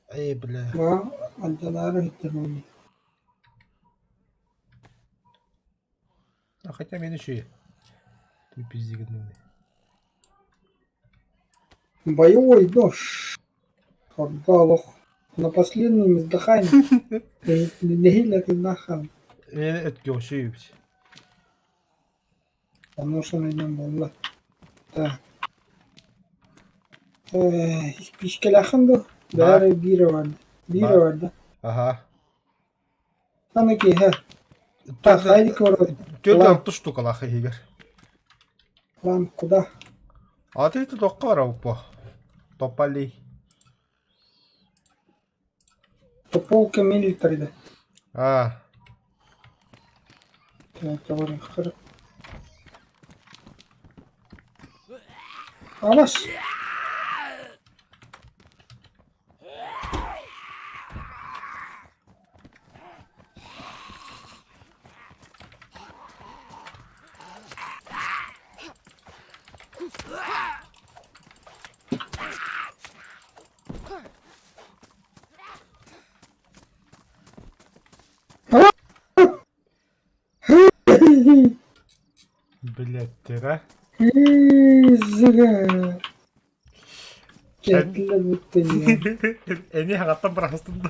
Эй, бля. Ба, алдьанаары иһиттэр А хотя мен еще Ты пиздигнутый. Боевой нож. Хордоолох. На последнем издыхании. Нэһиилэ тыыннаах Мен өткөшүйүбүт. Онуосунайынан буолла. Так. Испиискэлээххин дуо? Бар. Бээрэ биир барда. Биир Бар. барда. Аха. Аны киэһэ. Так, хайдык барабыт? Түөрт План. алты штукалаах иһигэр. План куда? А ты тут тоххо барабыт по. Тополи. Тополка милитари да. А, Так, Абас. Билеттэрэ. Зыга. Кэтилэр бүттэн Эмиэ хаҕаттан бырахыстын да.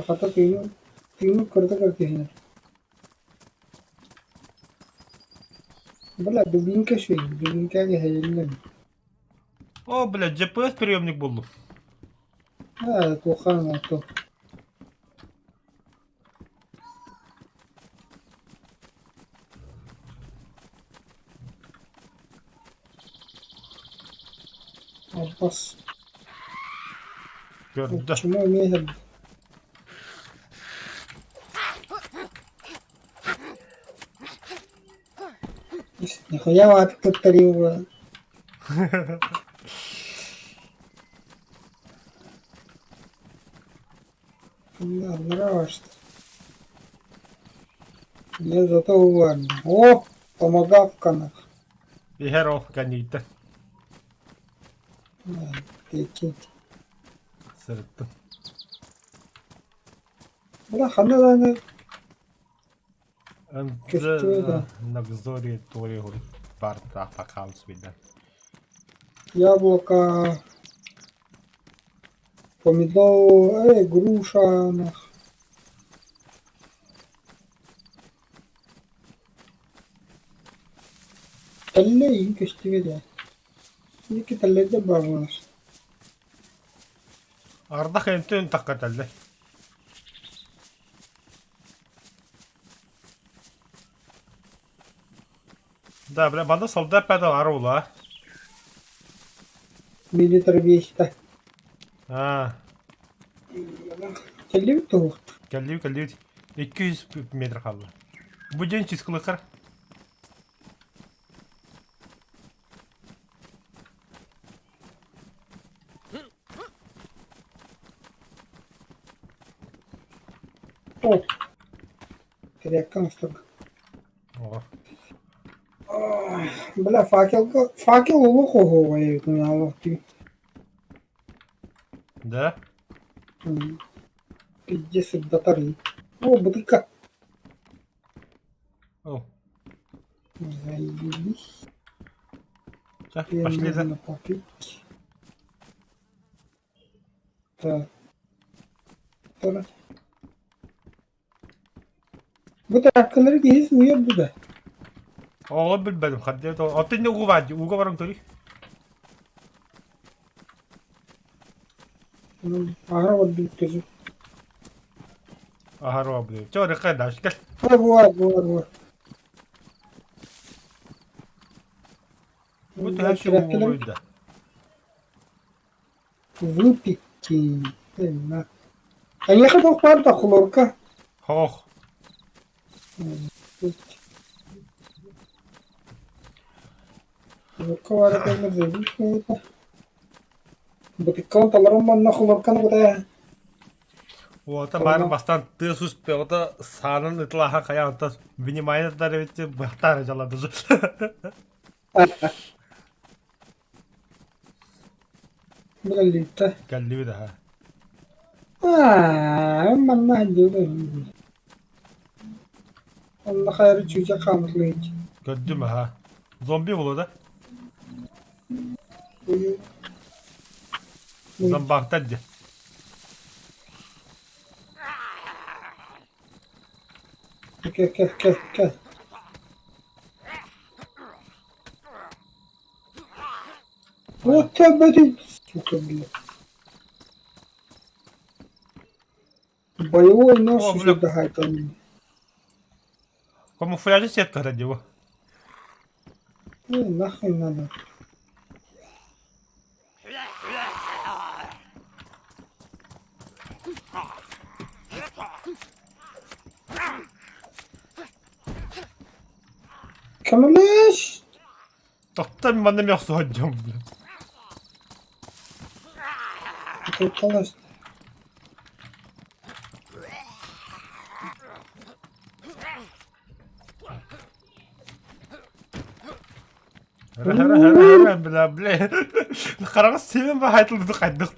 Хата тыыны тыыны кырда кырдыһынар. Бля, дубинка шүй, дубинка кэһэйиллэн. О, блядь, GPS приемник буллум. Аа, туохаан ото. Албас. Көрдө. Чему эмиэ Нихуя вааты туттарыы Аллара Я зато уверен. О, томагавка Иһэр ол кэннииттэн Прикинь. сырыттым. Бля, ханна даҕаны Көстүө да. На обзоре Тори барта аккаунт видно. Яблоко, помидор, груша, нах. Тэллэй көстүбэ да. Ики тэллэйдэр баарбынас. Ардах эмтэн такка тэллэй. Да, бля, банда солдат пәдал арула. Милитар биэстэ. А, Кэллибит туһук. кэллибит, кэллибит. 200 метр қалды. Бу день чискылықыр. О! Кириэккэ оҥостор. О, Бля, факелга факел олох оһуобай эбит олох Да? Пиздец сырдатар О, бутылка. О, Заебись. Всё, Теперь пошли за. можно попить. Так. Sonra. Бу траккалары киһи сууйар да. Оҕо билбэтим хардыы оттон не угу баар дии ууга баран көрүй Аһара барбыт көзү. Аһара барбыт. Чэ барыахха дальше кэл. Буар, буар, буар. Бу төһө сүгү да. Выпить. Эйиэхэ туох баар да хлорка? Хоох. Хлорка баара кэллэр заебись буолуо. Бытыккабын толорон манна хлорканы кутаа. Уота баарын бастаан тыа сус бөҕөтө саанан ытылааһан хайаан онтон внимание тутар эбит быһахтаары дьаллады. Быралыыта. Кэллибит аһа. Аа, манна сылдьыбыт Онно хайары чүүчэ хаамытылыйыч. Көрдүм аһа. Зомби буолуо да? Зомбактар дии. Кэ кэ кэ кэ. Вот тебя, сука, блядь. Боевой нож О, бля. еще догадал. Камуфляжи сетка родила. Ну, нахуй надо. Көмөлөс! Тохтон манна мөхсүһөддьүм бля. Тоттолос. Бля, бля. Хараҕа сиэн баһайтылды хайдах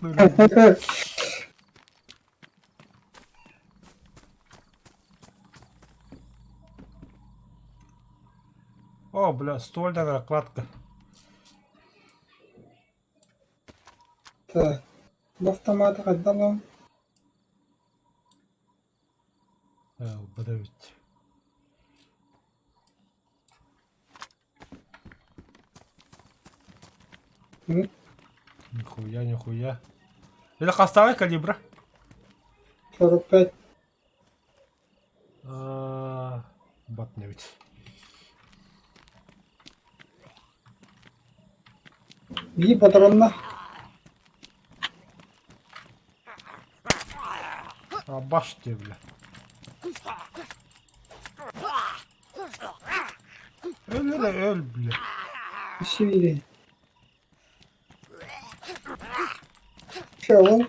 О, бля, ствольная накладка. Так, в автомат отдала. Подавить. Нихуя, нихуя. Это хастовый калибра? 45. Бат не ведь. Бии патронна. А баште, бля. Öl öl öl бля. Сибири. Чего?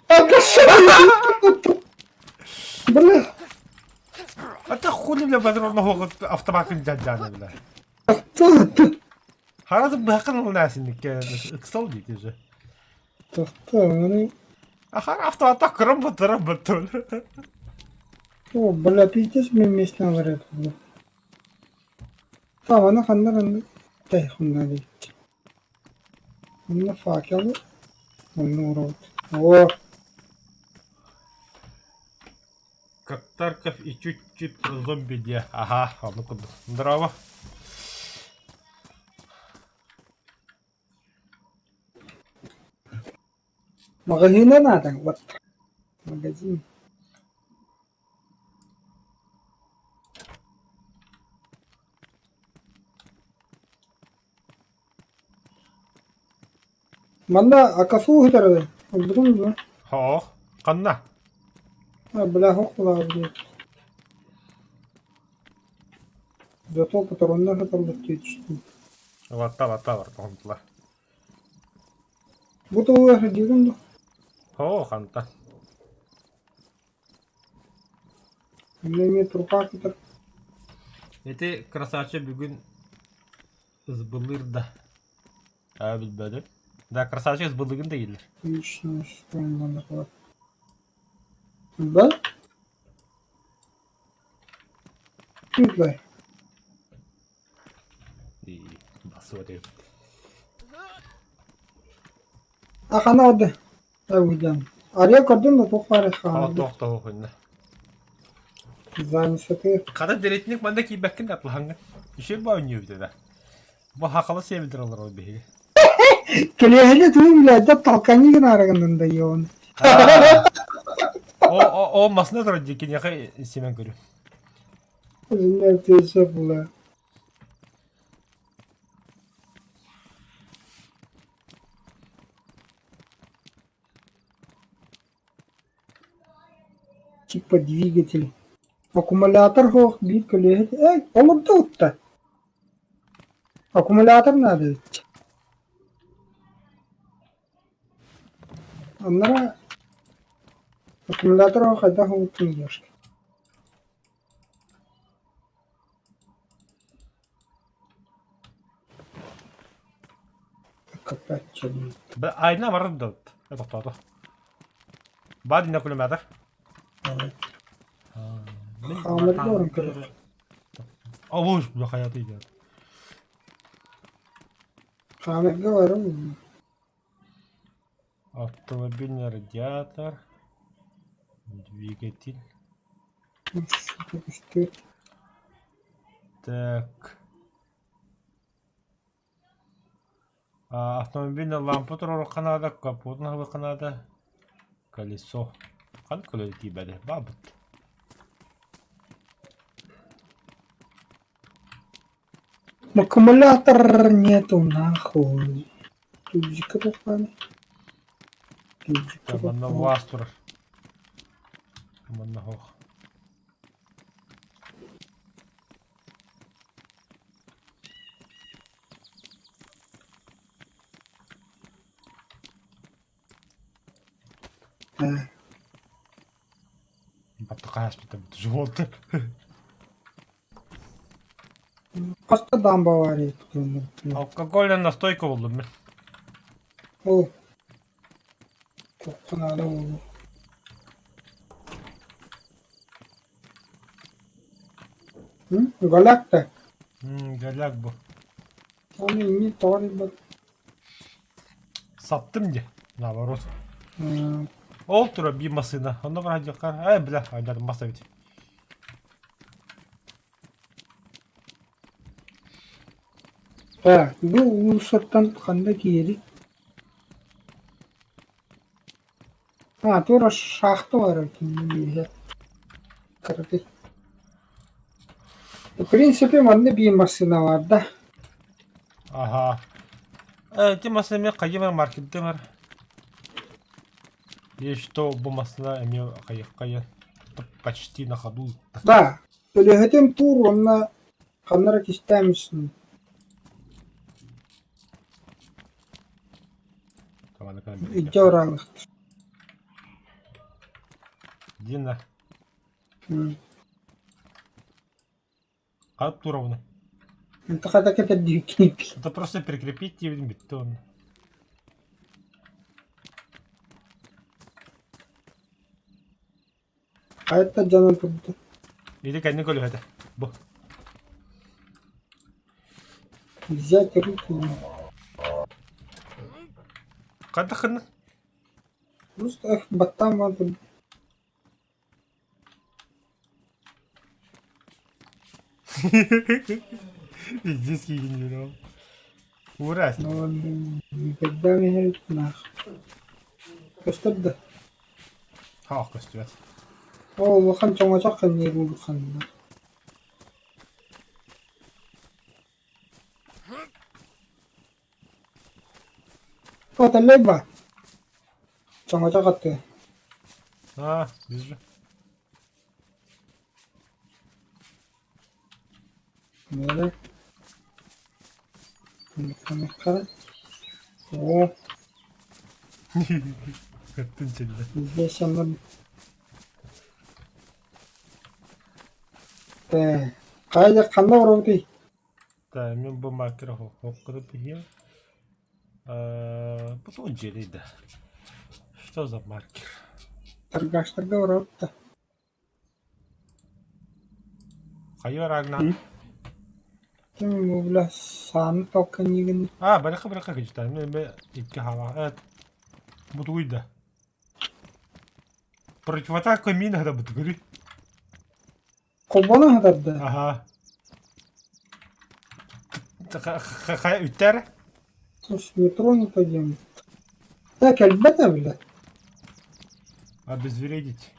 А, Бля. А ты хули, бля, патронного автоматын дядяны, бля. Кто ты? Харазы быһакын ылнаасинник ыксал диити же. Тохтоо, Ахар автоматта кырым бутырым бутыр. О, бля, пиздец, мен местный говорят. Там, она ханна тай хунна дейт. Онно факел, онно урод. О, Как Тарков и чуть-чуть зомби де. Ага, а ну-ка, здорово. Магазина надо, вот. Магазин. Манна акасуу сытар Ылбытым дуо? Хоох, ханна? А, бля, ох диэт. Зато патроннар сыталлар дии түстүм. Латта, латта бар, тоһунтула. Бу тугу диигин дуо? Хоох, ханта. Онно эмиэ турпаах сытар. Ити красавчик бүгүн ызбылыыр да. Аа билбэтим. Да, красавчик ызбылыгын да ииллэр. Лично Да? Светлай. Басури. Ахана оды. Уйдан. Ария көрдүм да туох баар Aa, туох тоһу хынна. Занесаты. Хата дэриэтинник манна киирбэккин да атлаһаҥҥын. Үчүгэй баа үнньүөбүт этэ. Бу хахала сиэбитир олорор биһиги. Кэлиэһини тугун билээдэ толкани гынаарыгын да йоон. О, о, о, масына турар дии киниэхэ симэн көрүм. Өзүнэ була. Типа двигатель. Аккумулятор хоох биир көлүөһэ э олордо утта. Аккумулятор надо ведь. Аннара аккумулятор хайдах уттун девушка. Копать. кэлин. Айна барар да тохтоото. Баар динэ кулеметр. Хаамырга баран көрөр. Обуш бу хаятı идет. Хаамырга баран Автомобильный радиатор, двигатель. Так. Автомобильная лампа туруорукка наада, капотун аһылыкка наада, колесо. Ханнык көлө тиийбэтэ? Баабыт. Аккумулятор нету нахуй. Тубзика попали. Тубзика Манна попали. УАЗ турар. Манна хоох. Э, Баттаха ааспыта живот. Хаста дамба баар Алкогольная настойка буллум мин. Ол туохха наада буолуо. Голяк да? Голяк бу. Оны иннин тоҕо арыйбат? Саптым дии, наоборот. Ол турар биир массыына. Онно баран дьахха, э, бля, айдатым мас эбит. Ээ, бу уулуссаттан ханна киири? А, туора шахта баар эбит кыракый. В принципе, манна биир массыына баар да. Аха. Э, ити массыына эмиэ хайыы маркетте бар. И что бу массыына эмиэ хайыаххайа почти на ходу. Да, Өлөһөтүн туур уонна ханна эрэ кистээммисин илдьэ бараалыахтар. Дина. Хат туровна. Это хата кэтэрдиһиккин. Это просто прикрепить диэбитин бүттэ уонна. Хайаттан дьонун турда. Или кэннин көлөһөтө. Бу. Взять руку. Хайдах гынна? Просто эх, баттаан баран турда. Пиздец киигин Ура! Ну, никогда не нах. Көстөр да? Хаах көстүбэт. Ол улахан чоҥочох кэнниэ буолбут ханна. О, тэллэй ба? Чоҥочох аттыга. А, вижу. Миэрэ. Хара. О, Кыттын чэллэ. здесь оно. Тэ. Хайа ханна барабытый? Да, мен бу маркер хоккуруп иһиэм. Бу тугун дьиэлэй да? Что за маркер? Торгаштарга барабыт да. Хайа Рагна? Ким бля сааны толканигин А, барыха барыха кыжыта. Мен бе икки хава. Бу тугуй да? Противотанковая мина да бутугури. Холбоно сытар да? Ага. Хайа үттэр? Слушай, метро не пойдем. Так, кэлбэтэ бля. Обезвредить.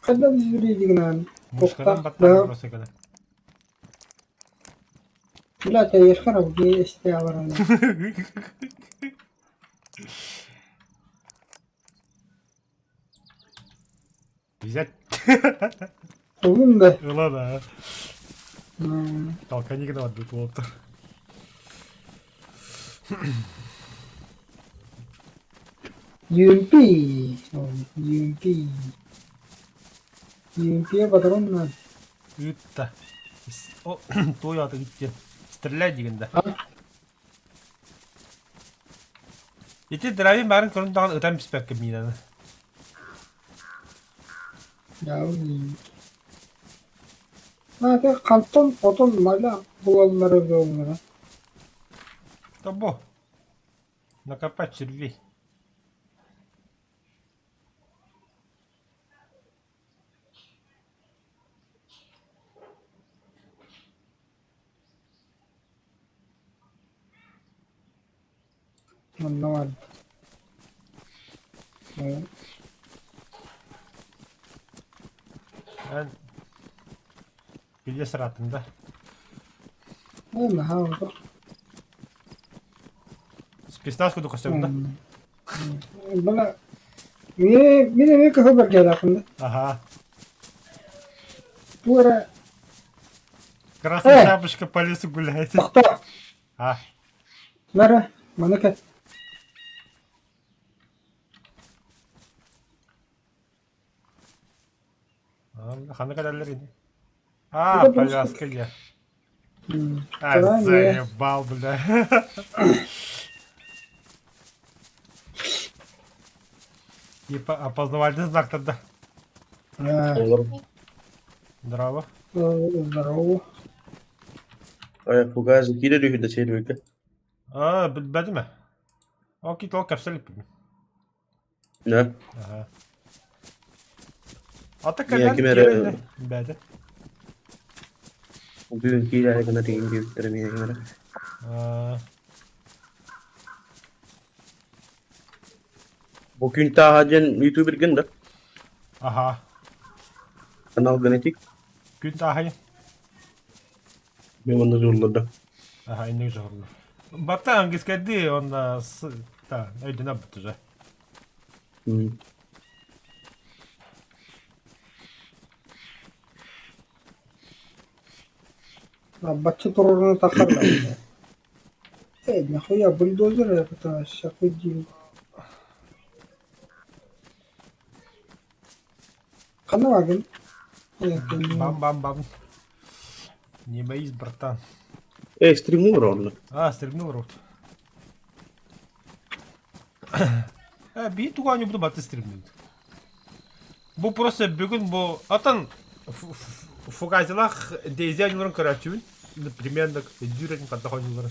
Хайдах обезвредигинэн? Мушканан Туохтаах баттаан да просто кэлэ. Блядь, эйиэхэ эрэ истэ баран. Взять. Ылын да. Ыла да. Толкани гына барбыт буолуптар. UMP. UMP. UMP патрон наада. Ыытта. О, туой аата диэн. Стрелять дигэн да. Ити драйвин баарын көрөн даҕаны ытан биспэккэ миинаны. Наата хантан отон маля булаллара буоллара. Тобо. Накопать червей. Онно барда. Эн билэ сыраттым да. Ээ, наһаа ордук. Спецназ курдук көстөбүн да. Бала мин эмиэ кыһыл бэргэһэлээхпин да. Аха. Бу эрэ Красная шапочка по лесу гуляет. Тохтоо. А. Мара, маны кэт. Ханна кэлэллэр ини? А, повязка я. А, заебал, бля. Типа опознавательный знак тогда. Здорово. Здорово. Фугазы киирэр үһү да сервигэ. Аа, билбэтим ээ. Ол кит ол кэпсэлиппин. Да. Аха. Ата Миэ кэлэн ким эрэ киирэн бэйэтэ. бүгүн киирээри гына тигин диэбиттэрэ миэ ким эрэ. Аа, Бу күн тааһа диэн ютубергын да? аха. Канал генетик. Күн тааһай. Мен манна журларда. Аха, инник журлар. Батта английскайды он да, өйдөнө бут уже. Бачча туруорунан тахсар да. Э, нахуя бульдозер это всякой дил. Ханна бааргын? Бам-бам-бам. Не боись, братан. Э, стримнул ровно. А, стрельнул рот. Э, би туга не буду баты стримнуть. Бу просто бүгүн бу атын фугазилах Дейзи оонньууларын көрөөччүбүн. Примерно өйдүүр этим хантах оонньууларын.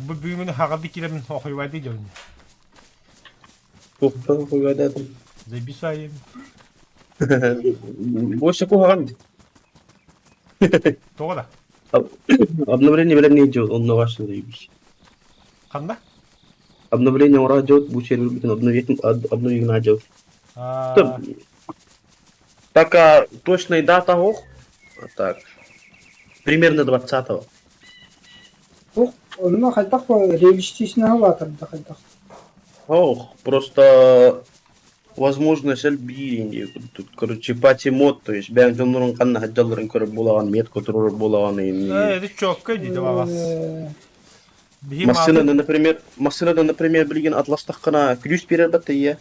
Бу бүгүн хаҕалды киирэмин охуйбайды дьон. Туохтан хуйгадаатым. Заебись Больше куһаҕан. Тоҕо да? Обновление бэлэмниир дьон онно барсан заебись. Ханна? Обновление оҥорор дьон бу сервербитин обновить дьон. Так, а, точная дата ох. Так. Примерно 20-го. Ох, онно хайдах реалистичнаһа улаатар да хайдах. Ох, просто возможность элбиир тут, короче, пати мод, то есть бэйэҥ дьоннорун ханна сылдьалларын көрөр буолаҕын, метка турар буолаҕын Э, это четко дии баҕас. Массыынаны, например, массыынаны, например, билигин атластаххына күлүүс биэрэр бат ийэ.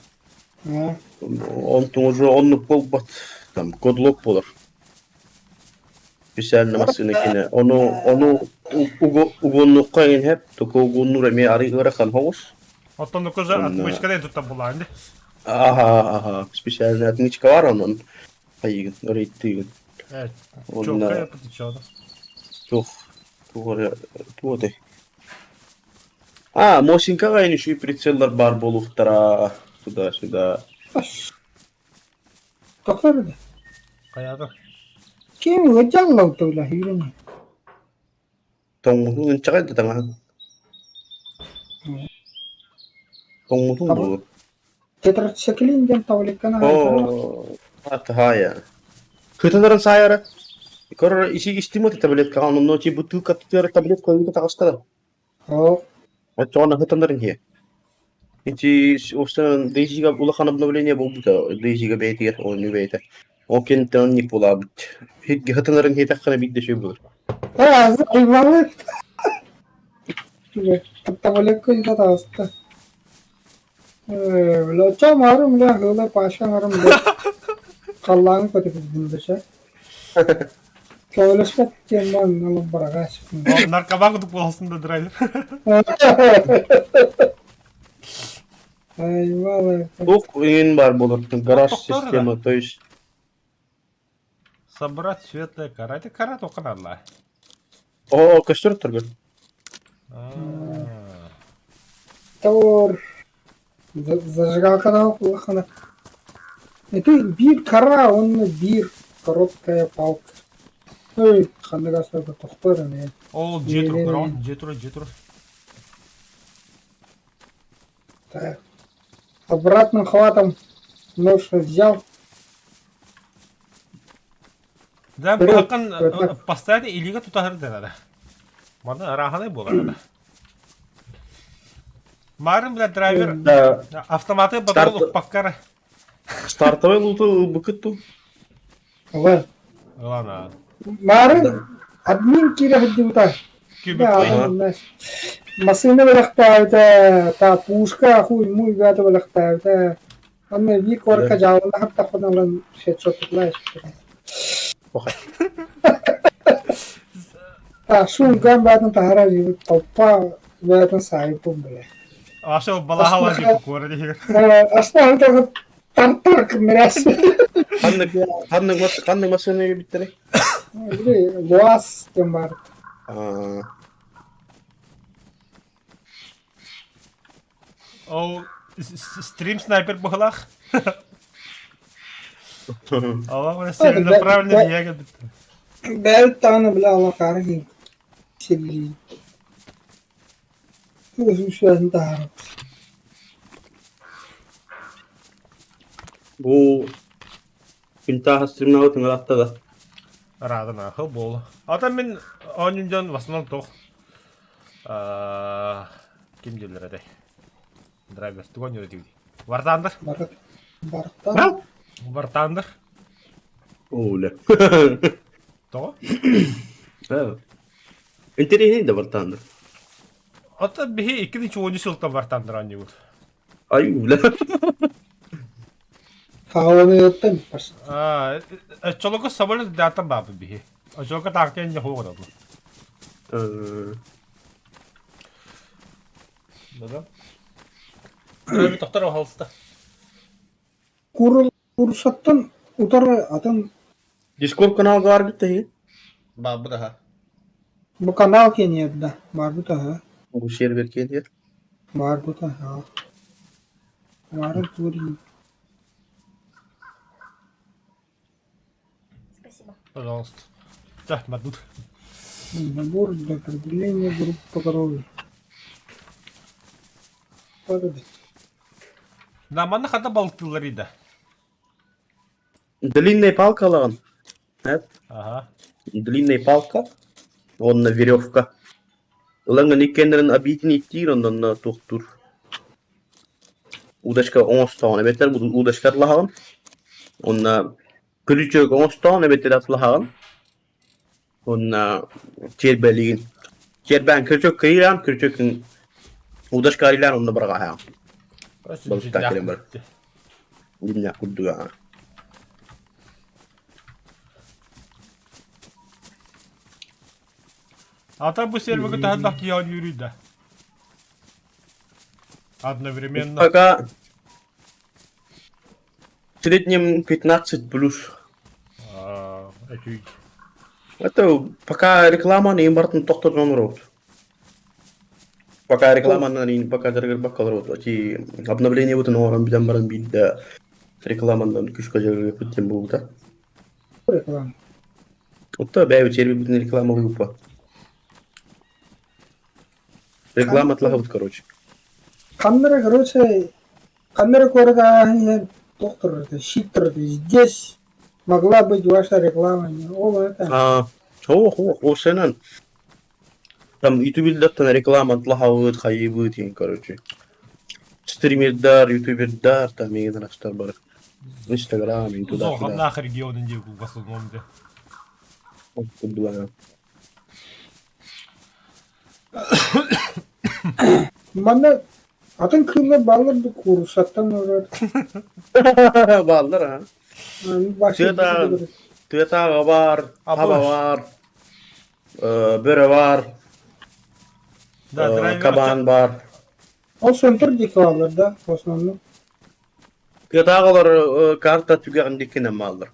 Онтуҥ уже оннук буолбат, там кодлок буолар. Специально массыына кинэ. Ону ону угоннуохха эҥин сөп, только угоннуур эмиэ арый ыарахан соҕус. Оттон уже отмычкадан туттан булаан дии. Аха, аха, специальная отмычка бар онон хайыгын, рейттыгын. Э, чокка yapытычода. Туох, туох эрэ, туох этэй? А, Мосинкаҕа ини үчүгэй прицеллар баар буолуохтара туда-сюда. Тохтор да. Хайаата? Ким ыдьаллалта бля үүрэн. Тоҥмутун ынчаҕай да таҥаһын. Тоҥмутун буолуо. Тетрациклин диэн таблетканы Оо, атаһаайа. Кытыларын саайара. Көрөр isi истимот таблеткаҕа онно ти бутылка тутуйар таблетка ойуута таҕыстара. Оо. Оччоҕуна хытанарын иһэ. Ити уопсайынан Дейзига улахан обновление буолбута. Дейзига бэйэтигэр оонньуу бэйэтэ. Ол кэнниттэн оннук буолаабыт. Хытанарын иһитэххинэ биирдэ үчүгэй буолар. Э, заебалы. Таблетка ойуута таҕыста. Э, бля, ча маарым, бля, ыла Паша маарым, бля. Халлааҥы көтүппүн бэчэ. Көмөлөспөт диэн баан ылып барагаачпын. Наркоман курдук буолсун да драйвер. Айвала. Туох иҥин баар буолар гараж Тохтор да. система, то есть Собрать светлая кора. Это кора только надо. О, көстөр тургут. Тор. Зажигалканы улахана. Это биир кора, онно биир короткая палка. Ой, ханнык астарга тохтор эмиэ. Ол дьиэ тур, дьиэ тур, дьиэ тур. Так. Обратным хватом нож взял. Да, быһаккан постоянно илиигэ тутаһар дэнэрэ. Манна арааһынай буолар. Марын бля драйвер Да. автоматы батал укпаккар. Стартовый луту ылбыкыт ту. Ла. Ладно. Марын админ киирэ сылдьыбыта. Кубиклый. Массыына бэлэхтээбитэ, та пушка хуй муй бээтэ бэлэхтээбитэ. Онно биир куоракка дьаалана хаттахпына ылан хедшоттула Шумкан баатын таһара дьиэбит толпа баатын саайыппын бile. Аша балаһала дип куора диһигэр. Астаһын тагы тартар кымырас. Ханнык ханнык ханнык массыына биттери? Луас диэн бар. Ол стрим снайпер быһылаах. Ала целенаправленно я кэлбит. Бэл даҕаны бile алакаары киһи силлии. Үсүһүн таһаарар. Бу күнтааһа стримнаабыт ыҥыратта да. Ыраатан аахыл буолла. Ата мин оонньуум дьон в основном туох ким дииллэр этэй? Драйвер тугу оонньуур этибит? Вартаандыр? Бартан. Вартаандыр? Оля. Тоҕо? Интэриэһинэй да Вартаандыр. Ото биһи 2010 сылтан Вартаандыр оонньуубут. Ай, бля. Хааланыыттан Оччолорго самолет даатан баабыт биһи. Оччолорго таактыйан дьэ хуоҕа дабы. Да-да. Тохтор оһолста. Курсаттан утары атын Дискорд канал баар бит Баабыт аха. Бу канал киэниэрдэ баарбыт аха. Бу сервер киэниэр. Баарбыт аха. Баарын тугу Спасибо. Пожалуйста. Да, мадут. Набор для определения групп по крови. Да, манна хата балтылар ида. Длинная палка ылаҕын. Ага. Длинная палка уонна веревка. Ылаҥын иккиэннэрин объединить иттиир оннонно туохтуур. Удочка оҥостоҕун эбэтэр удочка атлаһаҕын. Уонна күрүчүөк оҥостоҕун эбэтэр атлаһаҕын. Уонна чиэрбэлиигин. Чиэрбээн күрүчүөк кыйыраан күрүчүөккүн удочка арыйлаан онно быраҕаһаҕын. Балыктаах кэлэн барар. Дьиҥнээх курдуга. Ата бу сервигэ таһыллах киһи оонньууруй да? Одновременно. Пока в среднем 15 плюс. А, это Это пока реклама не барытын тохтотон олоробут. Пока рекламанан пока дьарыгырбакка олоробут. Ити обновление бутун оҥорон бүтэн баран биирдэ рекламанан күүскэ дьарыгырбыт диэн буолбута. Реклама. Оттон бэйэбит сервибитин рекламалыыбыт. Реклама атлаһабыт короче. Камера, короче, камера куорат доктор, это щит, здесь могла быть ваша реклама. Ол это. А, ох, ох, ол сенен. Там ютубердартан реклама атлаһабыт, хайыбыт диэн, короче. Стримердар, ютубердар, там миигин арахсар бары. Инстаграм, туда-сюда. Зоҕаннаах регионун диэки в основном де. Курдуга. Манна атын кыыллар бааллар бу кууруссаттан олорор. Бааллар а. Тыата тыатааҕа баар, таба баар, бөрө баар, Да, драйвер кабан баар. Ол центр диэки бааллар да, в основном. Тыатааҕы олор карта түгэҕин диэкинэн бааллар.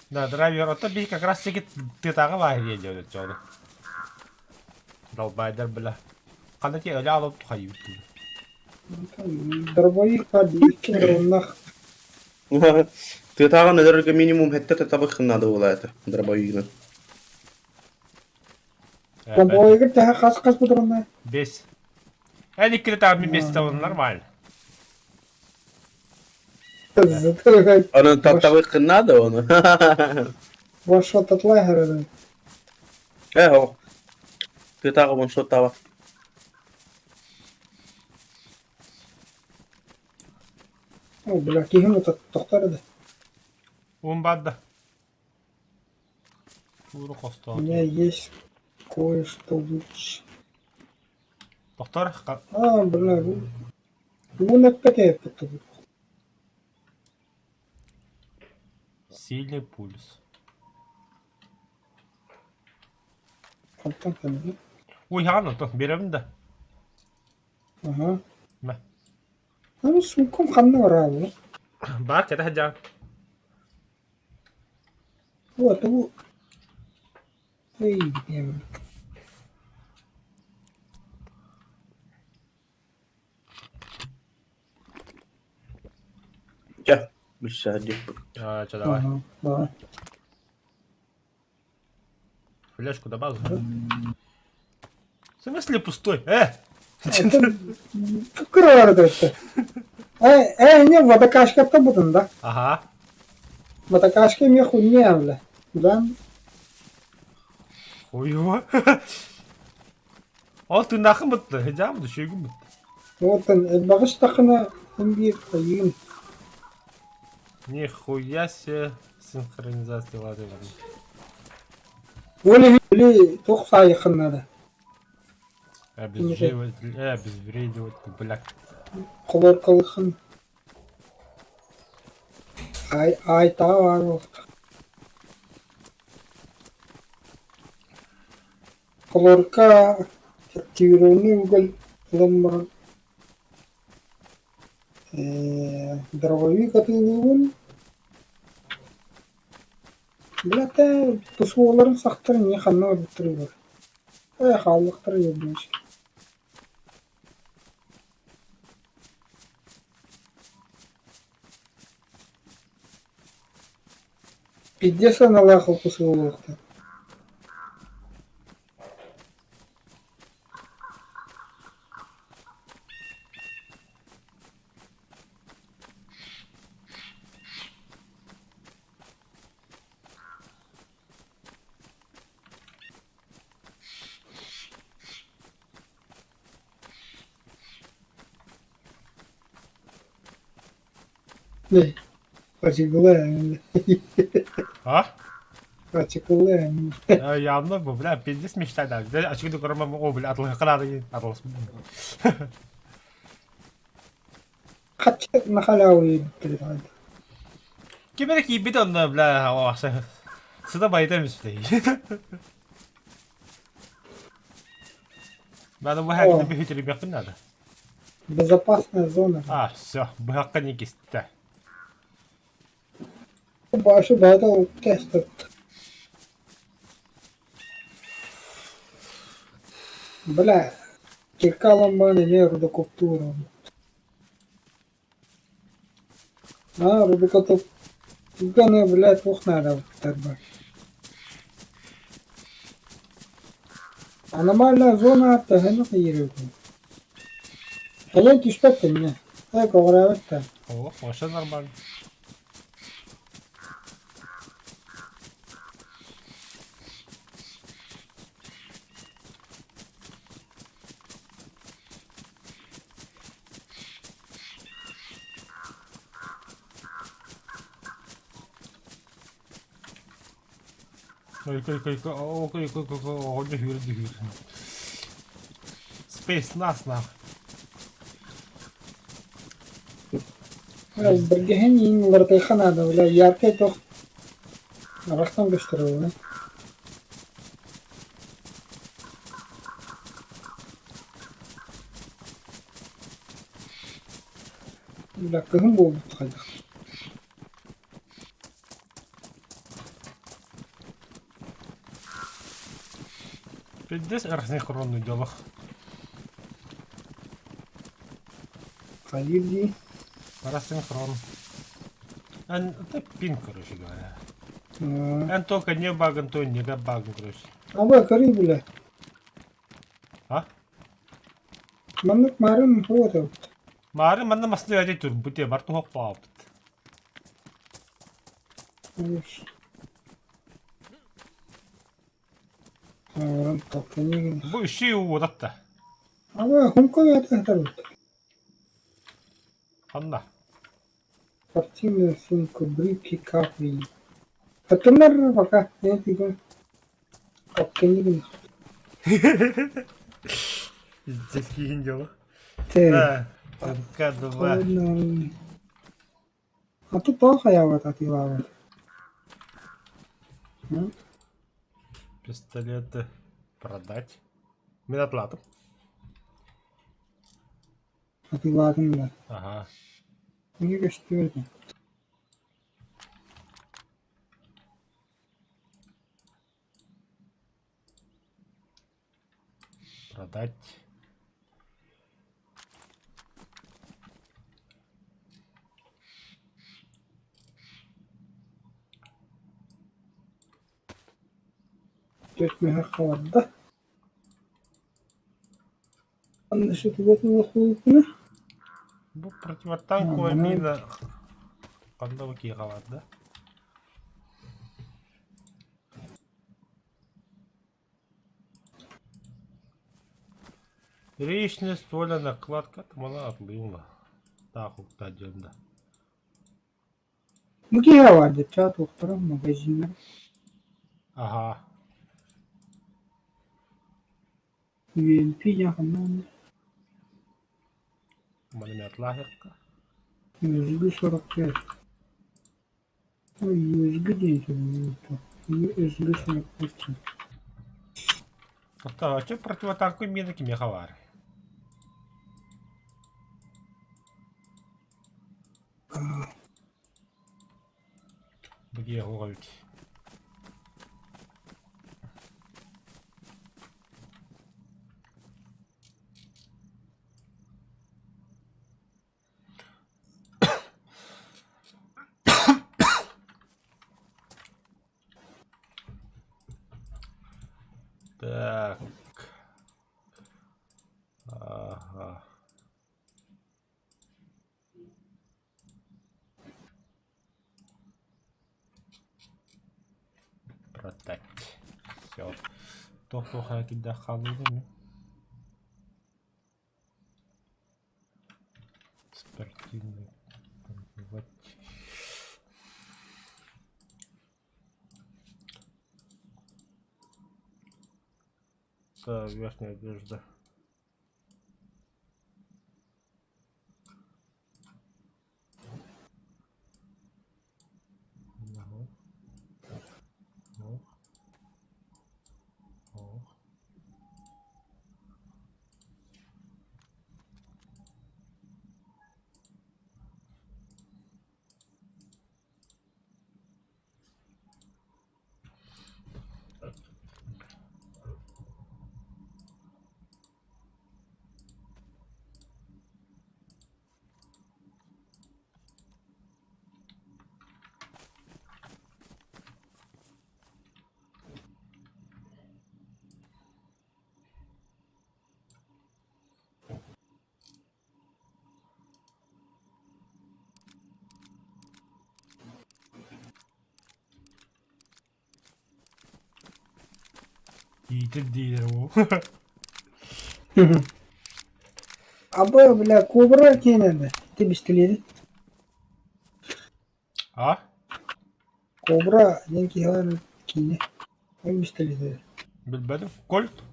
Да, драйвер, оттон биһи как раз таки тыатааҕы бааһы диэн дьону. Долбайдар бля. Ханна ти өлө алып тухайыбыт дии. Дробовик икки дроннах. Тыатааҕын өлөргө минимум хэттэ табыххын наада буолаата дробовигынан. Дробовигы тэһэ хас-хас патронна? Бес. Эн иккини таабы бес табын нормально. Аны табыххын наада оны. Ваншот атлай харада. Э, о. Тыатааҕы ваншот таба. О, бля, киһим тохтор да. Ун барды. Тууру хостоон. У меня есть кое-что лучше. Тохтор. А, бля, уун эппэт эппит Сильный пульс. Хантан кэллэ? Уйаҕан ото, биэрэбин да. Аһа. Мэ. Аны суумкам ханна бараабыт? Баар кэтэ сылдьаҕын. Вот, бу Эй, диэм. Чэ, билсэ диэппит. А, чэ, давай. Ага, давай. Флешку добавил. В смысле пустой? Э! Кыра это. Э, э, не, водокачка-то будем, да? Ага. Водокачка мне хуйня, бля. Да? Хуево. Ол тыыннаахын бытты, хыдьаам душуйгун бытты. Вот он, элбэҕи тахына биир хайыын. Нихуя себе синхронизация лады. Ол иһин били туох саайыххын наада. Обезжиривать, обезвредивать, бля. Холуоркалыххын. Ай, ай, таа баар буолуохтаах. Холуорка активированный уголь ылан баран дробовик атыылыыбын. Билэтэ тусуоларын сахтар эмиэ ханна барбыттарый бар. Ээ хааллахтара диэбит Пиздец аналаах ол тусуолуохтар. Ачыгылаан. А? Ачыгылаан. Явно, бля, пиздец мечта, да. Ачыгы көрөмө, о, бля, атылы атылыс. Хаччы нахаляуи бит Ким эрэ киирбит онно, бля, сыта байыта эмиспит. Надо быһа бүһүтүрүмүөхпүн надо. Безопасная зона. А, все, быһахха не кистэ. Башы баата тест. Бля, кирка ламбан эмиэ рудокоптуур. А, рудокоп Туганы, блядь, туох наада бар. Аномальная зона төһөнү кыйырыгын. Кэлэн түспэт эмиэ. Э, көҕүрээбэт да. О, вообще нормально. Ой, ой, ой, ой, ой, ой, ой, ой, ой, Space нас нах. Бэргэһэн иин уларытыахха наада, бля, яркай туох арахтан көстөр буолла. Бля, кыһын буолбут хайдах. Пиздец рассинхронный делах. Хайыр дии. Рассинхрон. Это пин, короче говоря. Эн только не баган, то не баган, короче. Аба, көрүй бля. А? Маннык марын вот. Марын манна масны әдей тур, бите бар туһок паапыт. Бу үсүй уотатта. Аба, хунка ятар. Ханна? Спортивная сумка, брюки, капли. Хатыннар пока, я тебе. Капканигин. Здесь киин дело. Тэ. Да. МК-2. Холодно. А тут плохо я вот отъела. Пистолеты продать. Мин атлатым. Атыылаатым да. Ага. Эмиэ көстүбэт Продать. Түөрт мөһөх хааларда. Анна Шутугатына Бу противотанковая мина ханна киэхэ да? Речная ствольная накладка мана атлыйла. Таах укта диэн да. Бу киһи баар дьэ туохтара магазиннар Аһаа. UNP диэн ханна уонна Маны атлаахыахха. Үзгү 45. Ой, Үзгү диэн Үзгү 45. Оттоочу противотанковая мина кимиэхэ баар? Бу киһи эбит. Так. Ага. Продать. Все. Туох-туох киирдэх хааллыбын Спортивный. Вот. Это верхняя одежда. Ага. Ох. Ох. Иитэр диилэр уу. Абы, бля, кобра киэнэ ити бистэлиэдит. А? Кобра диэн киһи киинэ. Ол бистэлиэдэ. Билбэтим. Кольт?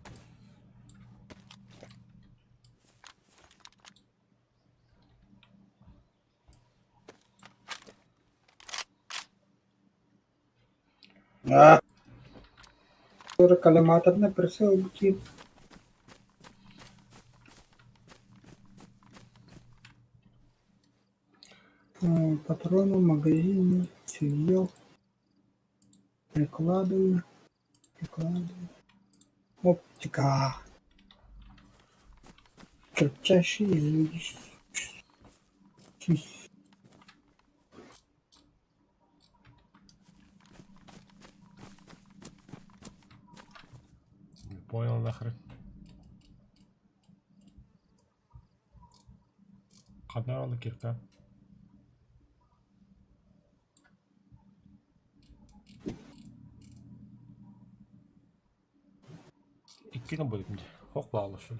Коллиматорный прицел бутин. Патроны в магазине, съел, прикладываю, прикладываю. Оптика. Кратчайший из Не понял нахрен. Ханна ол кирка? Иккини булдум дии, ох баҕалар шул.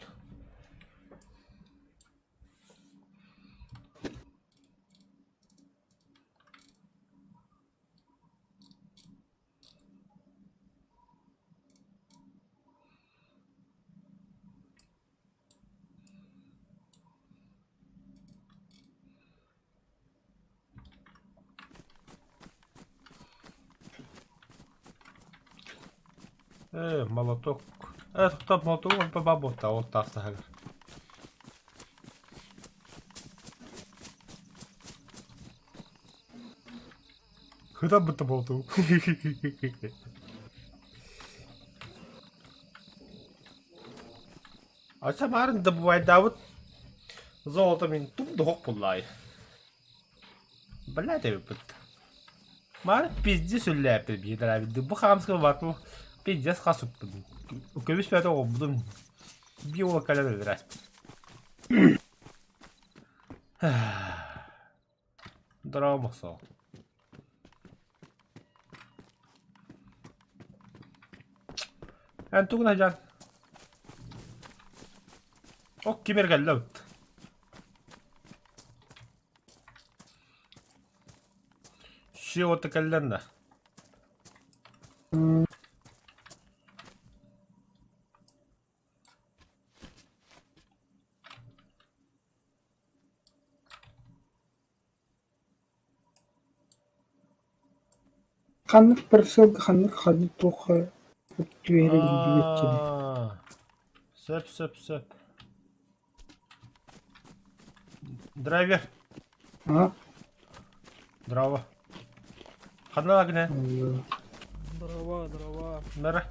Ээ, молоток. Ээ, тоқтап молоток бабута ол таастаһыгар. Хыта быта болту. Ача баарын добывайдаабыт золото мин тум дохок буллаай. Блядь эбиппит. Маар пиздец үллээппит биһиги Бу хаамска баатыл пиздец хасыппын. Көмүс бэйэтэ оҕолбутум. Биир уол кэлэн өлөрөөспүт. Здорово, Мохсоол. Эн тугун сылдьан? Ок ким эрэ кэллэ эбит. Сиэ кэллэн да. Ханнык барсыалга ханнык ханнык туохха түһэрэ биллибэт дьиҥэ. Аа, сөп сөп сөп. Драйвер. А? Здорово. Ханна гына? Здорово, здорово. Нара.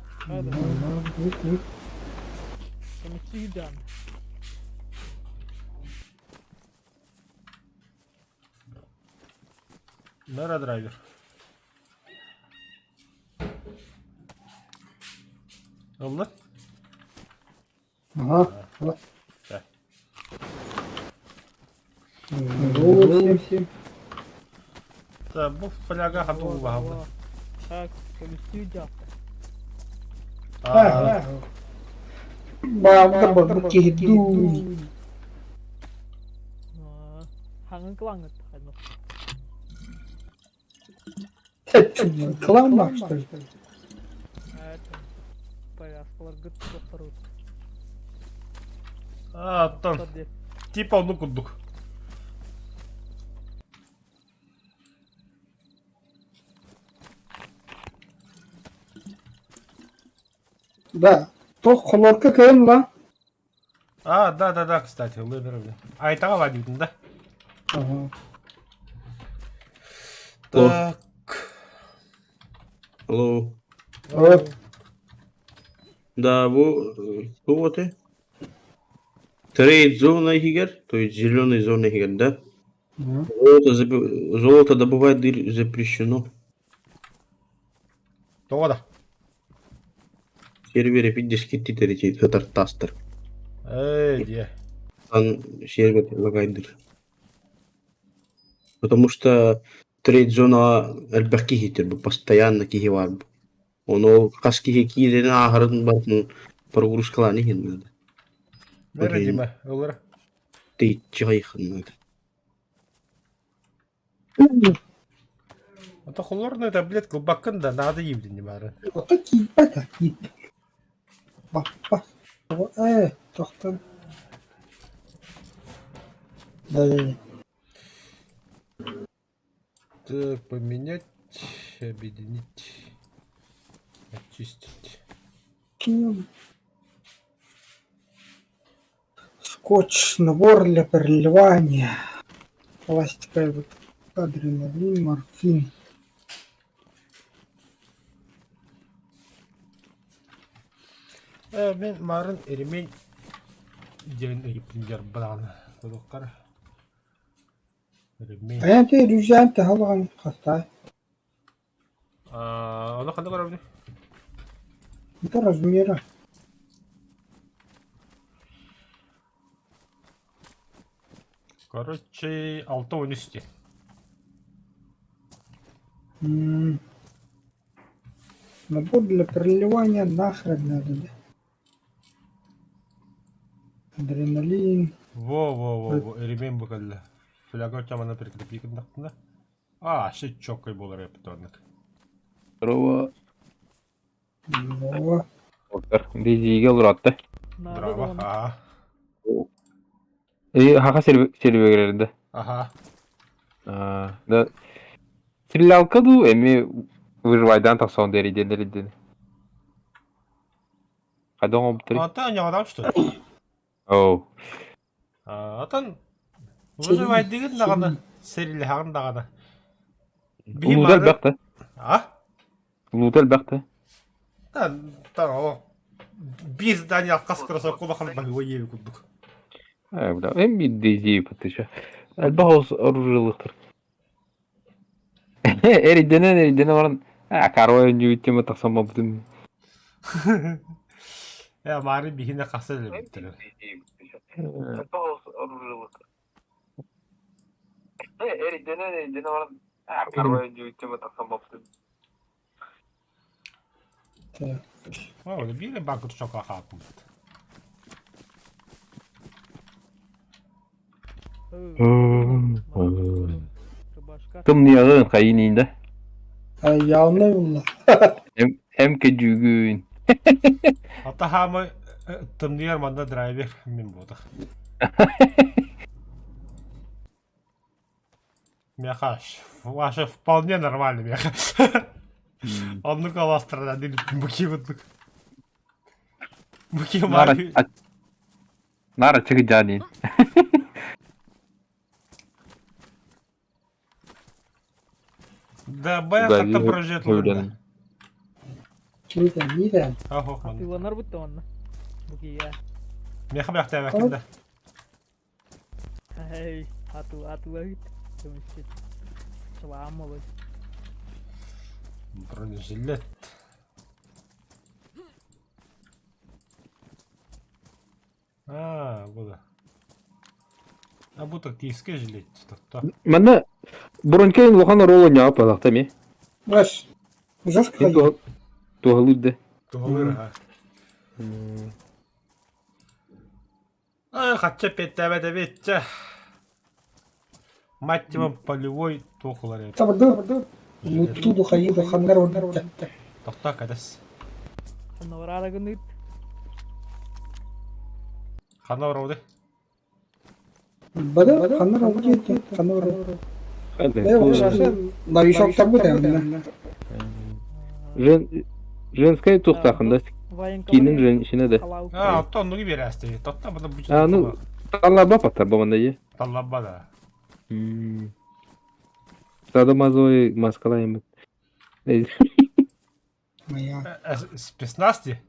Комитидан. Нара драйвер. Ылла? Ага. Да. Здорово всем. Да, бу фляга хатуу баһалла. Так, комитидан. Аа, Баамда барбыт киһи дуу. Хаҥын кылаҥыт. Кылаан что ли? Повязкаларгыт туохтарут. Аа, оттон типа оннук курдук. Да. Туох холуорка кыайан ла? А, да, да, да, кстати, ыллыы Айтаҕа баар да? Ага. Так. Алло. Вот. Да, бу бу вот Trade зона иһигэр, то есть зеленый зона иһигэр, да? Золото, золото добывать запрещено. Тоҕо да? Сервере пиздец киттитер тастар. Ээ, дьиэ. Ан сервер лагайдыр. Потому что trade зона элбэх киһитер бу постоянно киһи бар. Ону хас киһи киирин ааһарын барытын прогрузкалаан иһин надо. Бэрэ Дима, ылыр. Тэйиччи хайыхын надо. Ото холорный таблетка кылбаккын да наада иибдин баары. Ото киирбэт а киирбэт. Баппа. Ээ, тохтон. Да. Так, поменять, объединить, очистить. Скотч, набор для переливания. Пластиковая. Адреналин, морфин. Э, мин марын ремень диэн ыйыппын дьарбадаҕына кодуктар. Ремень. Айан ти рүжээн таһалаҕын хастай. Аа, ону ханна көрөбүнүй? Это размера. Короче, 6-13 диэн. М, Набор для переливания нахрен надо, да? Адреналин. Во-во-во, ремень бу кэллэ. Фляга чамана прикрепи гыннахпына. Аа, шит чоккой буолар эппит оннук. Здорово. Во. Дизиге олоратты. Наада Браво. даҕаны. Аа. И хаха сервергерде. Аха. Да. Стрелялка ду эми выживайдан тахсан дериден дериден. Хайдах оҥорбуттарый? Ата ньоҕодоох что ли? Оо. Атын выживайдыгын даҕаны, сэрилэһэҕин даҕаны. Биһи Улуута мары... элбэх да. А? Улуута элбэх да. Та, та, о, биир здание алкас кроссовка улахан баһыыба диэби курдук. Э, бля, эм биирдии подтыша. Элбэх олус оружиелыхтар. Эрийдэнэн эрийдэнэн баран аа король оонньуу тахсан барбытым. Э, маары биһине хаса элбиттэр. Эрийдэнэн эрийдэнэн баран аа король оонньуу тахсан барбытым. Так. О, биир банк тушока хааппыт. Рубашка. Тымныйаҕын хайын да. Явно булла. Эм эм кэдьүүгүн. Ата хаамы тымныйар манна драйвер мин буотах. Меха, ваше вполне нормально меха. Оннук аластырда букибытлык. Буки Нара Нара чыгыдьаанин. Да, бая хатта прожет лында. Нитен, нитен. Ахох ман. Атыыланар бутта онно. Букия. Меха бяхтаабаккын да. Эй, атыл атылаһыт. Көмүскүт. Чылаам молодь. Бронежилет. Аа, бу да. А бу тактический жилет тотто. Манна Бронкейн улахан оруолу оонньообот буоллахта эмиэ. Баш. Жестко Мин ходил. туһалыыр да. Туһалыыр аха. Ай, хачча петтээбэт эбит чэ. Мать его полевой туох ылар эбит. Табырды. Лутту хайы ханнар ордер. Тохтоо кэтэс. Ханнавараара гыныт. Ханна барабыты? Бада ханнар ордер. Ханнар ордер. Новичок бу да. Жен женская туохтаахын да киинин женщина да. А, оттон оннугу биэрээсти. Тотта бада бу А, ну, талларба паттар бу манна дии. Талларба да. Садомазовый маскалайымыт. Моя. Спецназ дии.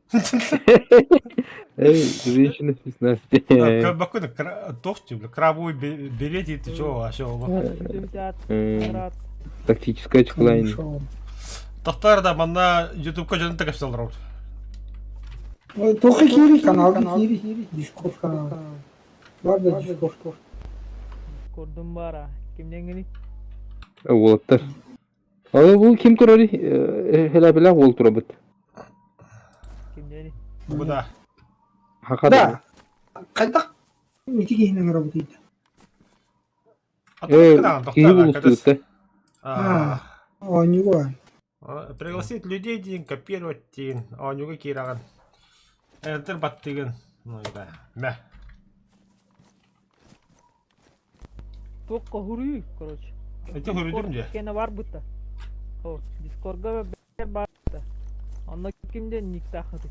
Эй, женщина спецназ. Көрбөккүн туох дии, крабовый берет ты чего вообще Тактическая чехлайн. Тохтар да манна ютубка дьонун кэпсэллэр Туохи киири канал киири Дискорд канал. Бар да Дискорд. Дискордум бара. Кимнеңини? Уолаттар. Ол бу ким турар? Хелабила уол турабыт. Кимнени? Бу да. Хака Да. Хайдах ити киһинэн работает. Киһи булустуутта. А, Оонньууга. Пригласить людей диин, копировать диин, оонньууга киирэҕин. Enter баттыгын. Ну да. Мэ. Туохха хуруй, короче. Ити хуруйдум дии. Кэнэ бар бытта. О, Дискордга бэр бар бытта. Онно кимден никтаахыты.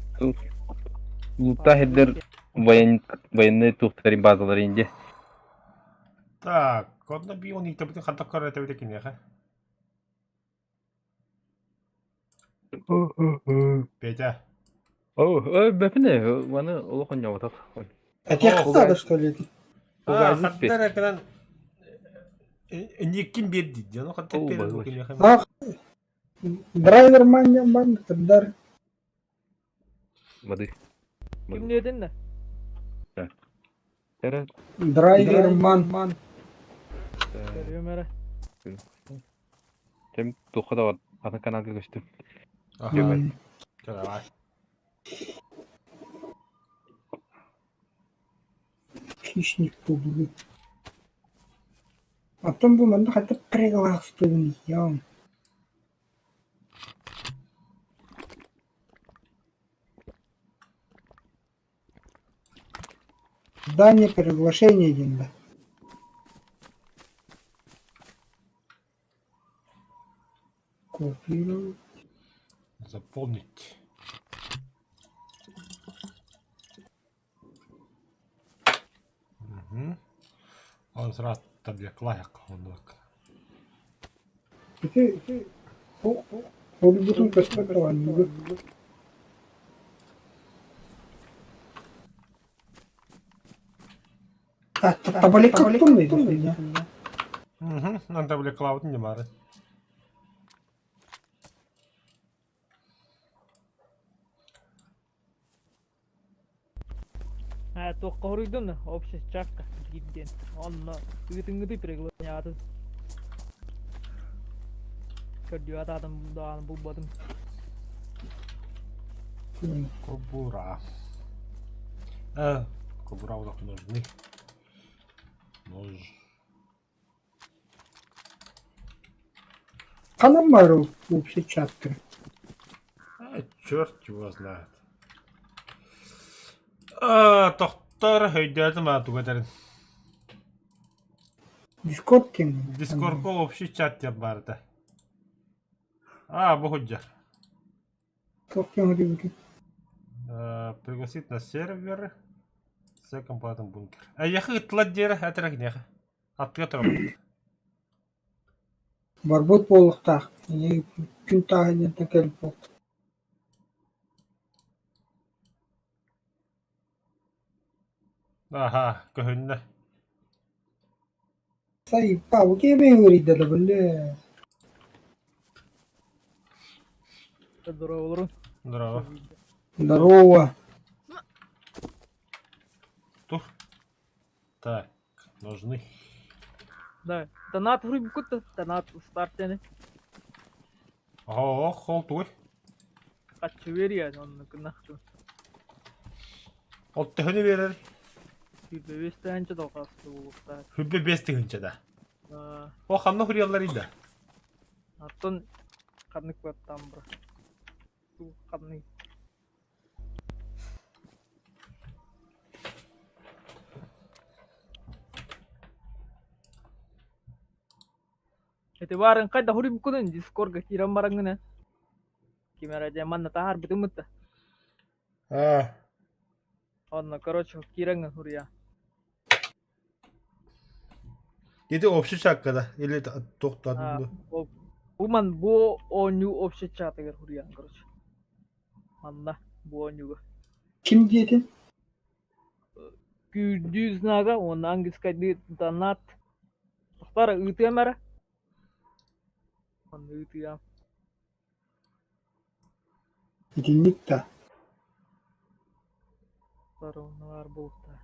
Лута хедер военный туохтарын базалары инде. Так. Онно би он ииттэбитин хантан көрөр этэбит киниэхэ. Петя. О, бэпине, маны олох онньоботох. Этиэх надо, что ли? А, хаттар экынан Никкин биэрди дьону хаттар биэрэр киниэхэ. Ах, драйвер маньян бан тырдар. Мады. Ким диэтин да? Эрэ. Драйвер ман. Көрүөм эрэ. Кем туохха да бар. Атын каналга көстүм. Ага. Давай. Хищник кубы. Оттон бу манна хайдах пригласпын ям. Дание приглашение диэн да. Копировать. Заполнить. Угу. Он сразу таблеклаяк оннук. Ити ол бутун көстөр оонньууга. А, табалекка да? Угу, нам таблеклаут не бары. Аа, туохха хоруйдум да, общий чакка диэн. Онно ыытыҥҥыты приглашаатын. Көрдүө атаатым даҕаны булбатым. Кобура. Кобура вот нужны. Нож. Ханан баар общий чаттыр? А, черт его знает. А, тохтор өйдөөтүм аа тугу этэрин. Дискорд ким? Дискордка общий чат диэн баар этэ. А, бу сылдьар. Туох диэн диэбитий? Пригласить на сервер с комплатом бункер. Эйиэхэ ыттылар диэри этэрэ киниэхэ. Аттыга турабыт. Барбыт буолуохтаах. Күн тааһа диэнтэн кэлбит буолта. Аха, көһүннэ. Сайыппа, бу киһи ыарыйда да бля. Здорово, Здорово. Здорово. Тух. Так, нужны. Да, донат хуруйбуккут донат старт диэни. Ох, ол тугуй? Хаччы биэриэ онно гыннахтын. Ол төһөнү биэрэр? 25 тыһыынча долгаасты буолуохтаах. 25 тыһыынча да. О, ханна хуруйаллар да? Оттон ханнык баттаан бара. Ханнык. Ити баарын хайда хуруйбуккунун Дискорга киирэн бараҥҥын ким эрэ дьэ манна таһаарбытым да. А. Онно, короче, киирэҥҥин хуруйа. Ити общий чакка да? Или туохтаатын А, бу ман бу оонньуу общий чатыгар хуруйаан, короче. Манна бу оонньууга. Ким диэтин? Күүрдүү знага уонна английскайдыы донат. Тохтор ыытыам эрэ. Онно ыытыам. Итинник да. Бар буолуохтаах.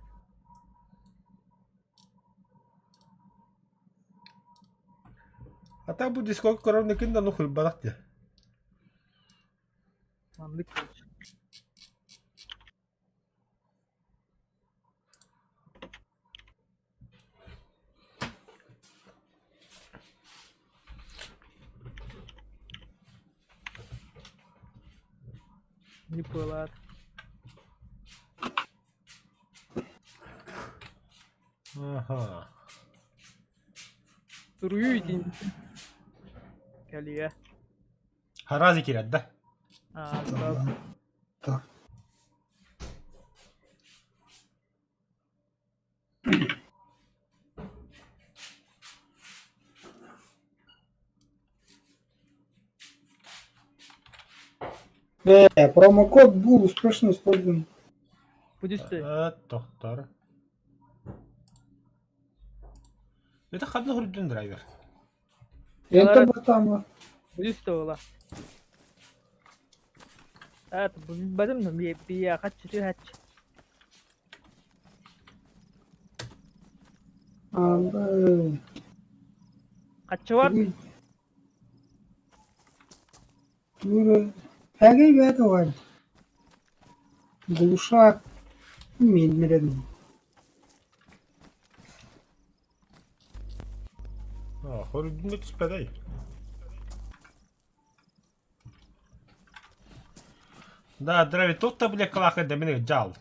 А так бу Дискорд көрөр да ну хуйбарах дии. Маннык короче. Не пылат. Ага. Суруйуу итин. Кэлиэ. Харази кирэр да? А, сразу. Так. Промокод был успешно использован. Бу түстэ. Тохтор. Это ханна хүрдүн драйвер? Это батама. Бу түстэ ола. Это бадым би хаччы тү хаччы. Хаччы бар? Хэгэй бэт оҕай. Глушак мииннэрэн. Хордуна түспэтэй. Да, драйвер тут таблеткалаах дэмин дьаал.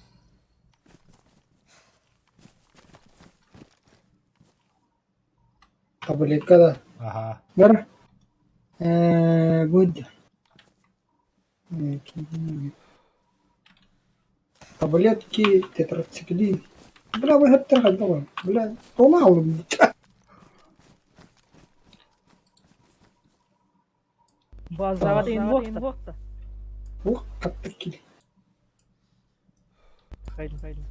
Таблетка да. Аха. Бар. Good. Таблетки, тетрациклин. Бля, вы хайдах Бля, помалу. Базаҕа инвокта. Ух, хаттык кил. Хайдын хайдын.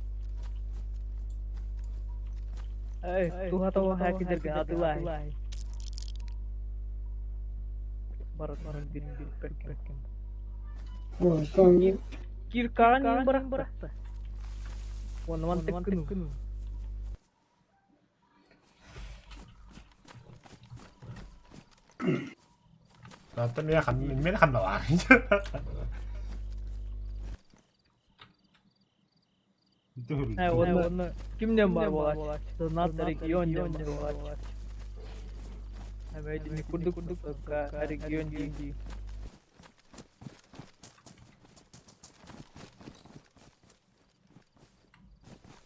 Эй, туһата хакидерге атылай. Барат баран бир бир пеккен. Ой, там Киркаан бырахта. Оны ман теккүнү. Оттон миэхэ миэнэ ханна баар? Онно кимнен бар буолааччы? Донат регион диэн бар буолааччы. Эми курдук регион дии.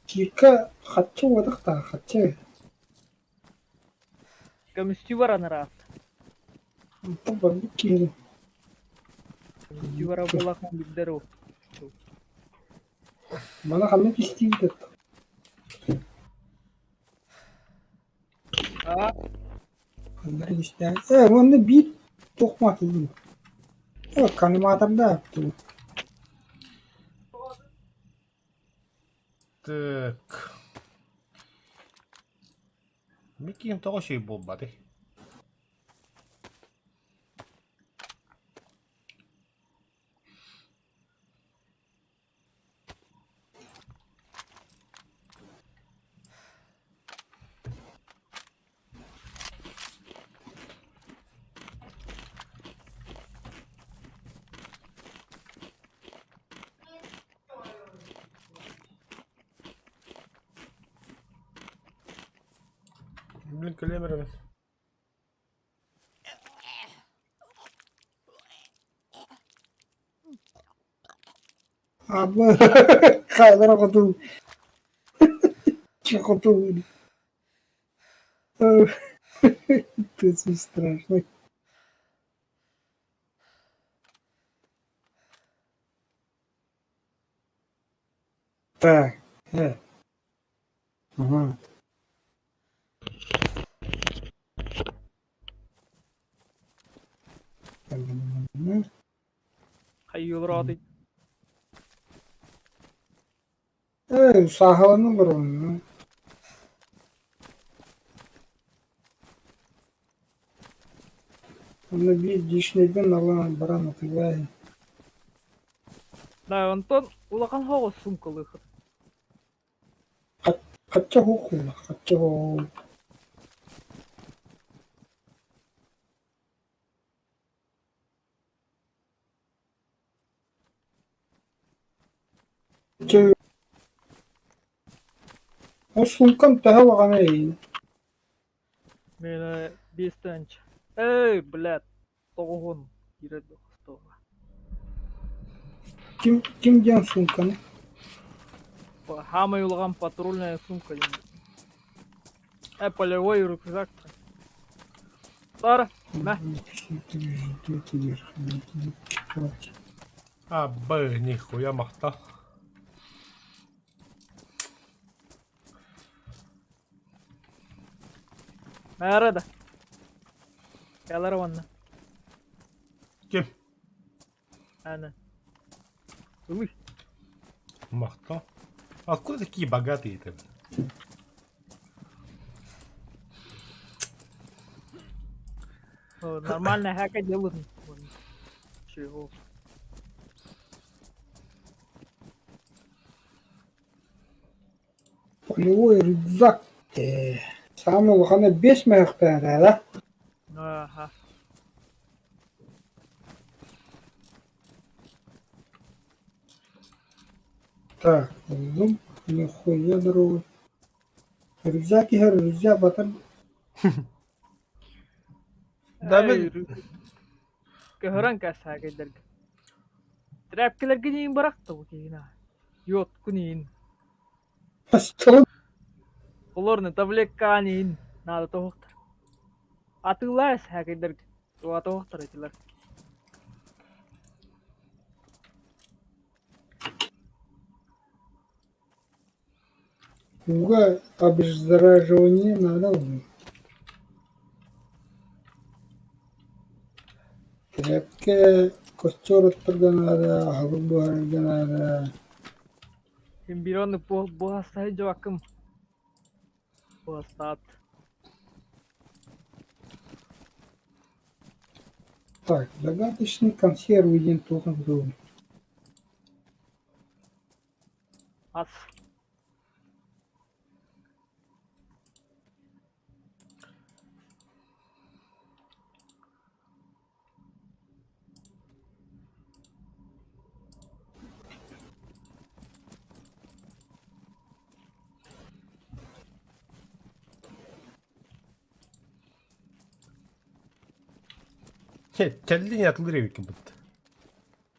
Кирка хаччы уодахта хаччы. Көмүстүү баран ыраат. Онтон барбыт киһи. Көмүстүү бара буоллахха билдер ол. Мана ханна кистиибит Аа, Ханна кистээн. Э, уонна биир туох маатыллын. Э, канымаатарда Так. Микиим тоҕо үчүгэй буолбатый? Блин, кэлиэм Абы хайдара хоту. Хоту. Ты страшный. Так. Ага. хайыылараатый. Э, сааһыланан олоробун. Онно биир дьиишнэйбин ылан баран атыылаһын. Да, онтон улахан хоҕус суумкалыахыт. Хачча хуохула, хачча хоо. Чэ, ол суумкам төһө улаханый? Мен биэстэнч. Эй, блядь, тоҕуһун киирэр остуола. Ким ким диэн суумканы? Хаамай улахан патрульная сумка диэн. Полевой рюкзак. Тара, мэ. А, б, нихуя махта. Мээрэ да. Кэлэр уонна. Ким? Аны. Ылый. Махтал. Откуда такие богатые-то? Нормально хака делают. Чего? Полевой рюкзак. Самый улахана бес мөһөхтөөх да? Ага. Так, ыллым. Нихуя здоровый. Рюкзак иһэр, рюкзак батар. Да мен Көһөрөн кэсээгэйдэргэ. Тряпкилэргин иин бырахта бу киһина. Йоткун иин. Стол Олорну таблеткаан иин наада тоһуктар. Атыылаа эсээгэйдэргэ. Туа тоһуктар этилэр. Ууга обеззараживание надо ыллым. Тряпка костер оттарга наада, аһылык буһарарга наада. Син биир оннук буһастаһы дьуаккым. Буһастаат. Так, загадочный консервы диэн туох эбитэ Ас. Кэллин ятылыр эбиккин бытты.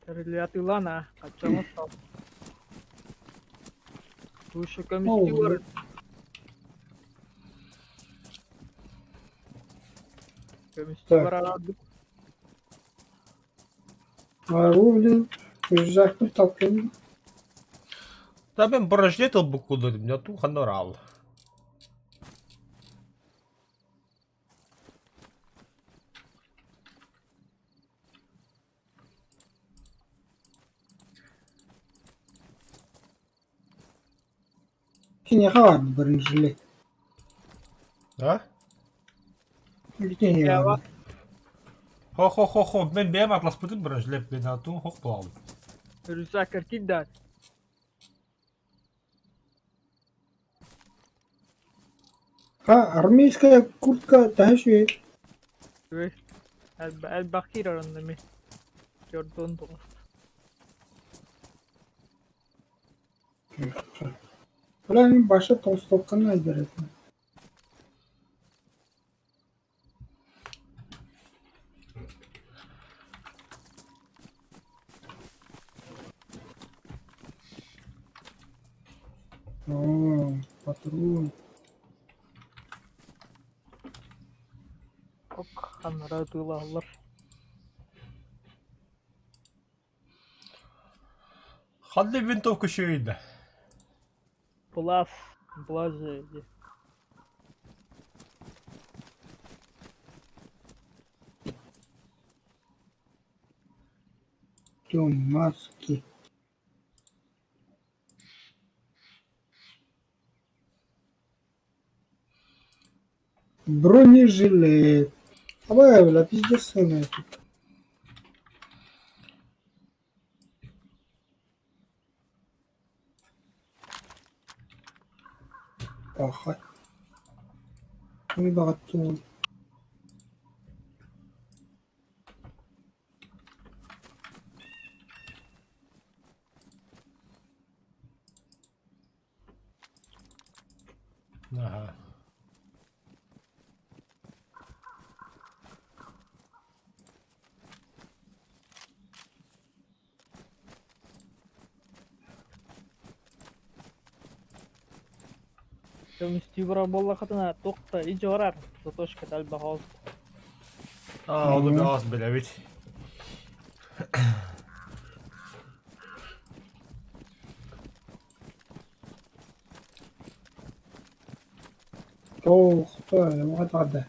Тэрили атыылаан аа, хаччаҥы стал. Туша көмүскүү бар. Көмүскүү Так. бар араардык. Бу блин, рюкзакпын талкын. Да мен бронежилет ылбыккын дедим, я ту ханна орал. Киниэхэ баар бронежилет. А? Киниэхэ баар. Хо-хо-хо-хо, мен бэйэм атласпытым бронежилет мен атуун хох буолалым. Рюкзак кирдэ. А, армейская куртка таһа үчүгэй. Элбэх киирэр онно эмиэ. Чордуон тоҕус. Бля, мин баша толстовканы айдар этим. О, патруль. Ок, ханнара ытыылаһаллар. Ханна винтовка үчүгэйдэ. Былаас, былаас дии. Всё, маски. Бронежилет. Абай, бля, пиздец сына тут. Пахать. Не богатый. Аха. Көмүстүү барар буоллахытына туох да илдьэ барар, Сатошка элбэх ол. Аа, ону баас билэбит. Тоох, хата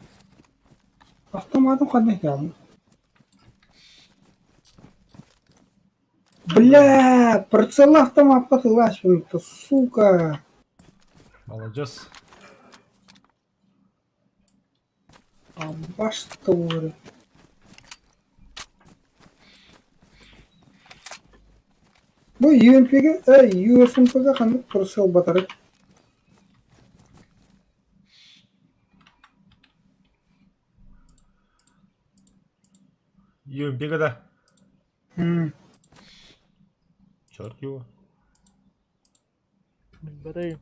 Автоматом ханна иһиэҕиҥ. Бля, прицел автомат лашвин-то, сука. Молодец. Абаш говорит. Бу UMP-гэ, USMP-га ханнык прицел батарый? UMP-га да? Черт его. Билбэтэ.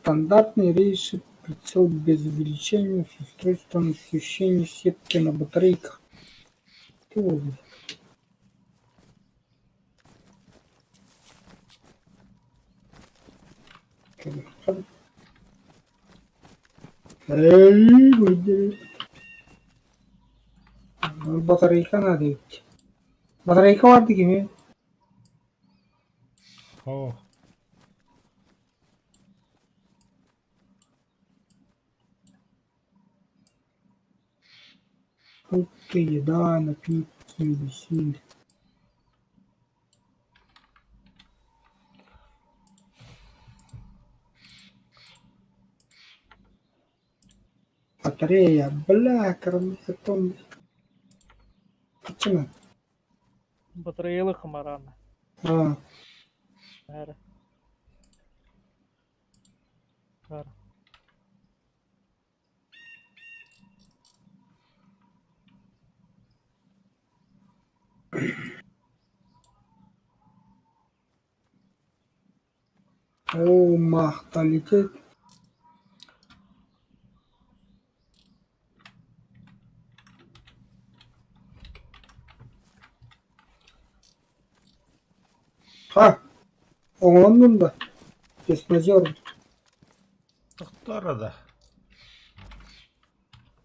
Стандартный рейши прицел без увеличения с устройством освещения сетки на батарейках. Ты Батарейка надо ведь. Батарейка бар дигими. О. Фрукты, еда, напитки, веселье. Батарея, бля, кроме Почему? Батареялы хымарана. А. Бәрі. Бәрі. О, махталитет. Ха, оҥоһуннун да, честнозер. Тохтор да.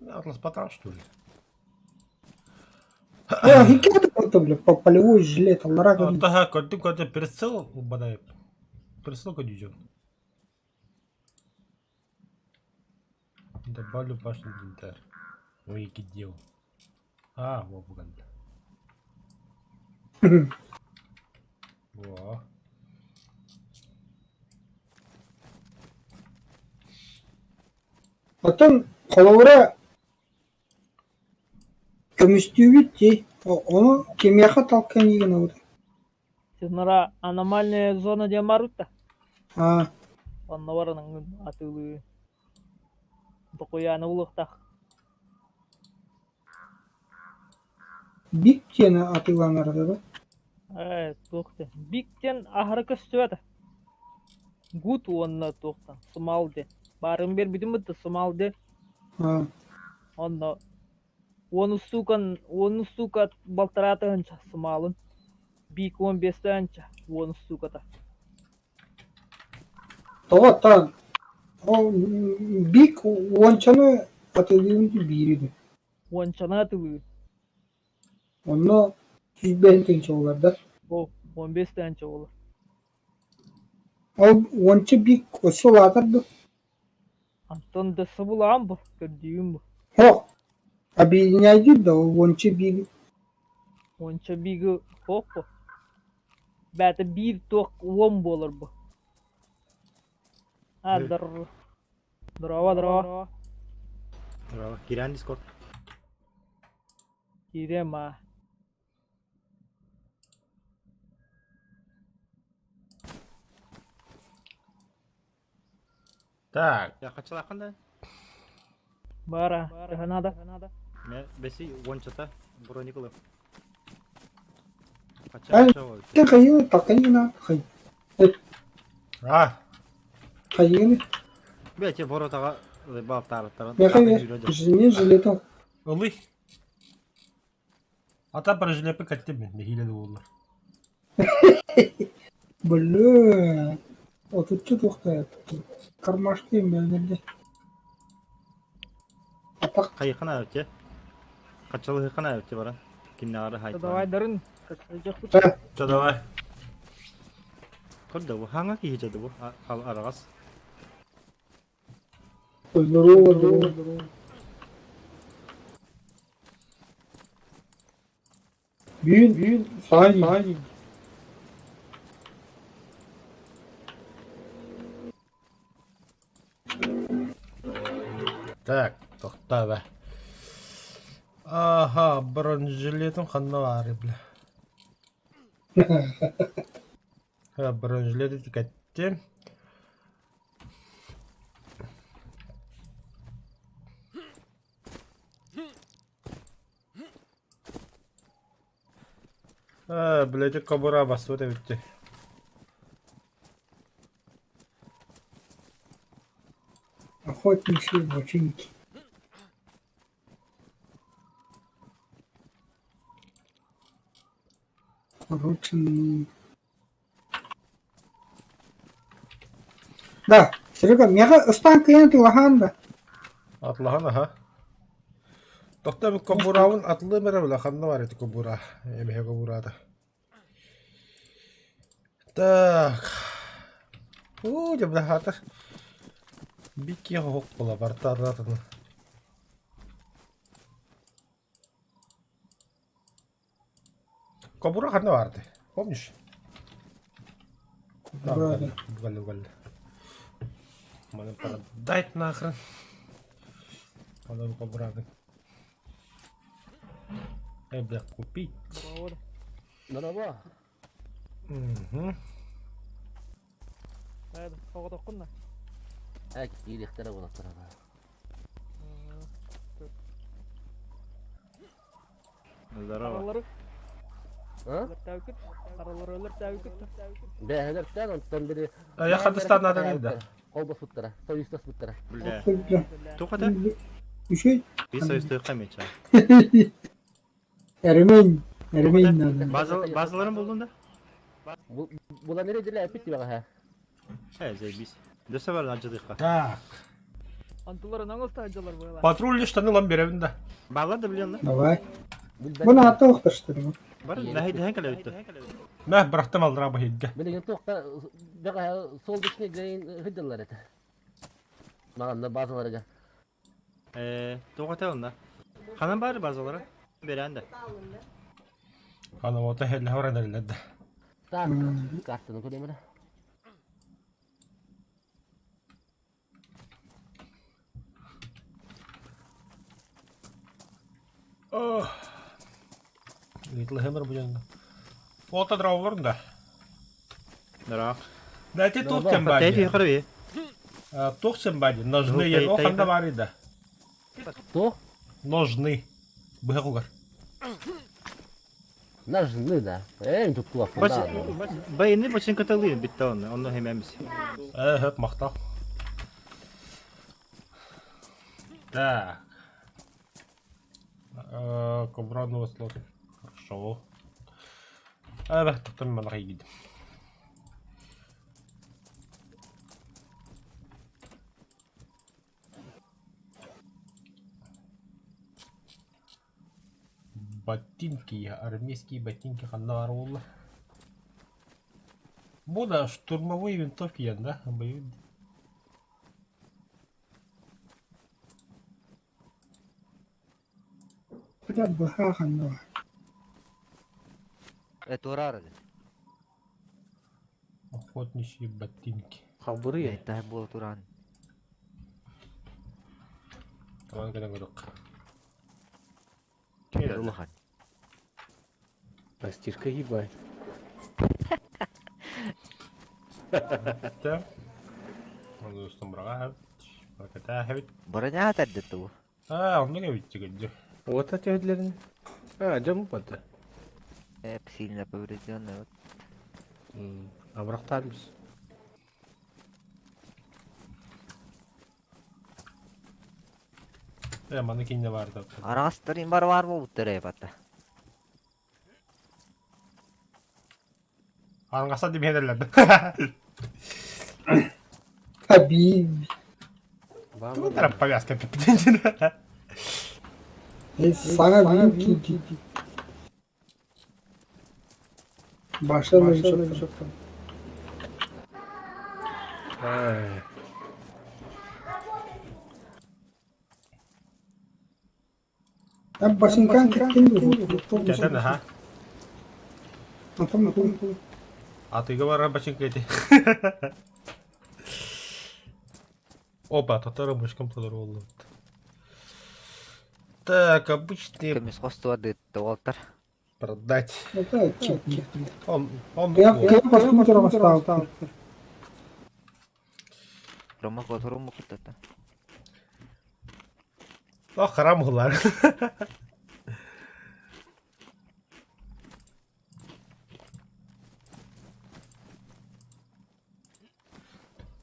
Атлас что ли? Э, хикет бля, по полевой жилет, аллара Ага, көрдүм көрдүм прицел убадай. Прицел көдүжөн. Добавлю ваш инвентарь. Ой, где А, во, буганда. Во. Оттон холобура көмүстүүбүт дии, ону кимиэхэ талкан гынабыт? Синара аномальная зона диэн барбыт да. Аа. Онно баран атыылыы. Токуйааны булуохтаах. Бик диэни атыыланар да? Ээ, туох диэн. Бик диэн аһара көстүбэтэ. Гут уонна туохтан Сымал диэн. Баарын биэрбитим бытта Сымал диэн. Аа. Онно уон устуукан уон устуука балтараа тыһыынча Сымалын. Бик 15 тыһыынча уон устууката. Тоҕо оттон ол бик уончаны атыылыыбын биири Уончаны атыылыыр. Онно 105 тыһыынча буолар да? О, 15 тыһыынча буолар. Ол уонча бик өссө улаатар дуо? Антон да сабылаан бу, көрдүүм бу. Һох, объединяйдыыр да ол уонча биги Уонча биги һох бу. Бээтэ биир туох уон буолар бу. А, дар... Здорово, здорово. Здорово. Кириан Дискорд. Киириэм аа. Так. Я хачалахан да? Бара, төһө наада? Мен беси уончата броникылы. Ай. Хача хача Ты хайыны такайына хай А, хайыны Бәте воротаға балтарыттарын. Мехаве жене жилетом ылый. Ата бір жилепі кәтті мен, нехиле олар. Бля, отуччу туохта кармашты мөлнөрдө. Атак Хайықана өте. Қачалыхана өте баран. Киннары хайт. Давай дарын. Качалыжахпыт. Чо, давай. Көрді bu. Хаңа кихичеді bu. Арағас. Здорово, здорово. Бүгүн, бүгүн саҥа дьыл. Так, тохтоо бэ. Аха, бронежилетин ханна баарый, бля? Бронежилети тикэттим. Аа, блядь, кобура баспыт эбит. Охотничьи ботинки. Короче, Да, Серега, миэхэ ыстаан кыйан тылаһаан да. Атлаһан аха. Тохто кобураабын атлыым эрэ бile ханна бар ити кобура эмиһэ кобураата. Так. Уу, дьэ бile хаатар. Бикки хоһук була бартаататын. Кобура ханна баарый? Помнишь? Кобура. Угалла, угалла. Маны продать нахрен. Потом кобураны. Бля, купить. Дорообо. Угу. Оҕотоххун да? Ээ, киириэхтэрэ буолаттара. Здорово. Аралары А? өлөртөөбүккүт. Аралары өлөртөөбүккүт. Бэйэлэртэн онтон били Я хадыстан надо да. холбоспуттара, союзтаспыттара. Бля. Бля. Туох этэ? Үчүгэй. Биир союзтуохха эмиэ чаа. Ремень. Ремень надо. База базаларын булдун да? Булан эрэ дилэ эппит тибэҕэ. Э, заебись. Дөсө бар ажыдыхха. Так. Антыларын оҥосто дьалар буолар. Патрульный штаны лам беребин да. Баалар да билен да. Давай. Бу наата охташтырма. Бар наһай дэһэн кэлэбит. Мэ бырахтым алдыра быһыйга. Билигин туохта бэҕэһээ солнечный грейн ыдыллар этэ. Маҕанна базаларга. Э, туох этэ онно? Ханан баар базалара? Берэн да. Ана ота хелле хоран эрэллэр да. Так, картаны көрөм эрэ. Little Hammer бу дьонно. Ота дровлорун да. Дара. Дайте туох кем Тэйти бади. харби. Туох сем бади. Ножны я о ханда бары да. Туох? Ножны. Быһа кугар. Ножны да. Ээ, тут кулак. Бач байыны бачин каталын битте онно. Онно хемемис. Э, хөп махтал. Так. Кобраны слот. Хорошо. Э, тоқтам мен гидим. Ботинки, армейские ботинки ханна бар буолла. Бу да штурмовые винтовки ян, да? Боевые. Бля, быһа ханна бар. Э, туораар Охотничьи ботинки. Хабыры. Таһ буола туран. Таман кэлэн көрүөх. Улахан. Растишка ебать. Да. Оны устумбраға. Бараката хэбит. Броня тэрдэ туу. А, оннук эбит түгүддү. Вот эти өдлерин. А, жамы бады. Э, сильно поврежденный. Вот. Абрақтармыз. Э, маны кинде бар да. Араастарын бар бар болуптар э бата. Аңгаса деп хедерлерди. Хаби. Тугу тарап повязка пиппитин. Саҥа биир киирдим. Башта Ай. Басинкан киттин Кэтэн аха. Антон Атыыга барар бачыҥка ити. Опа, татара мышкам толору буоллубут. Так, обычные Көмүс хостуа уолтар. продать. Это Он, он Я компьютер поставил. Рома которому куттата. О, харам улар.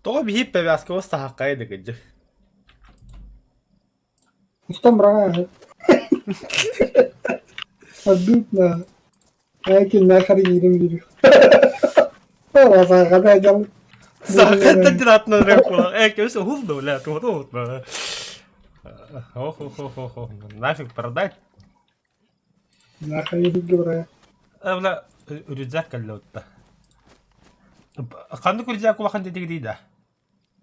Тоҕо биһи повязкабыз саһаххайа дыкыдьы. Что мрак? Обидно. Эки нахер ирим бир. Сахата дьал. Сахата динатна рекула. Эки өсө хулду, бля, тугу тугу. Ох, ох, ох, ох, ох. Нафиг продать. Нахер ирим бир. Э, бля, рюкзак кэллэ Ханнык рюкзак улахан дедиги да?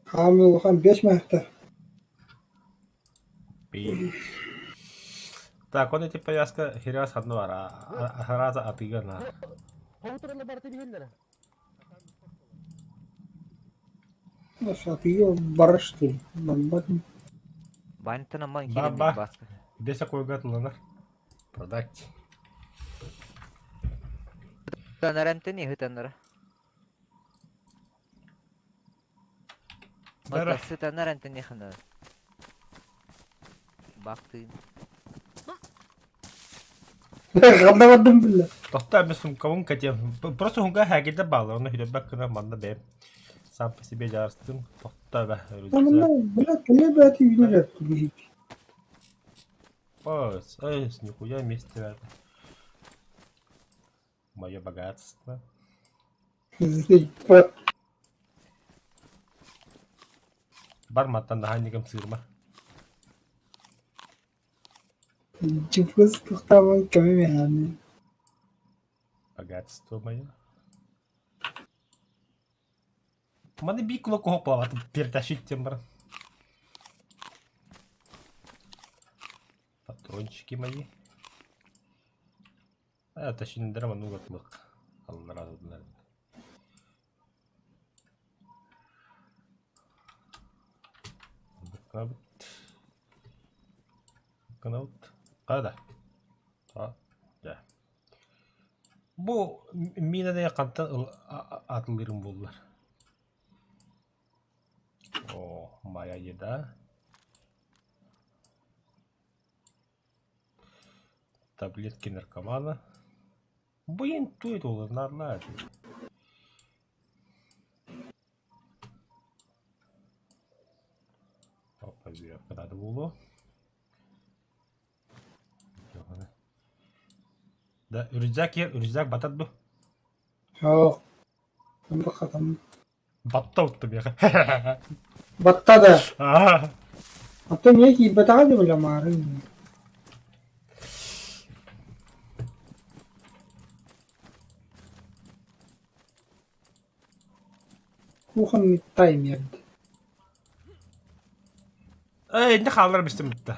Хаамы улахан 5 мөһтө. Так, он эти повязка херас одну раза атыгана. Атыгы бар что ли? Барбат. Бантына ман Ба, кирин ба. баска. Бес акуйгат ланар. Продать. Танарантыни хытанара. Дара. Мотасы танарантыни хана. Бактын. Хандавадым бля. Тохта мен сумкабын катем. Просто хунга хагида балы, оны хүлэбэк кына манна бэм. Сам по себе жарыстым. Тохта бэ. Амына бля кэлэ бәти үйнер бит. Ой, нихуя вместе надо. Мое богатство. Бар маттан наһаа сырма. Чупус тохтаман кэме механы. Богатство мое. Маны би кулак кохоп перетащить тем бар. Патрончики мои. А, точнее, драма, ну вот лык. Алла разы болсын. Канаут. Када. А, да. Бу минаны кантан атылырым буллар. О, моя еда. Таблетки наркомана. Блин, туйт ол нарлар. Опа, надо было. Да, рюкзак ер, рюкзак батат бу. Жоқ. Бақатам. Батта утты беға. Батта да. А то не ки батага деп ламарын. Кухонный таймер. Эй, не халар бистим битті.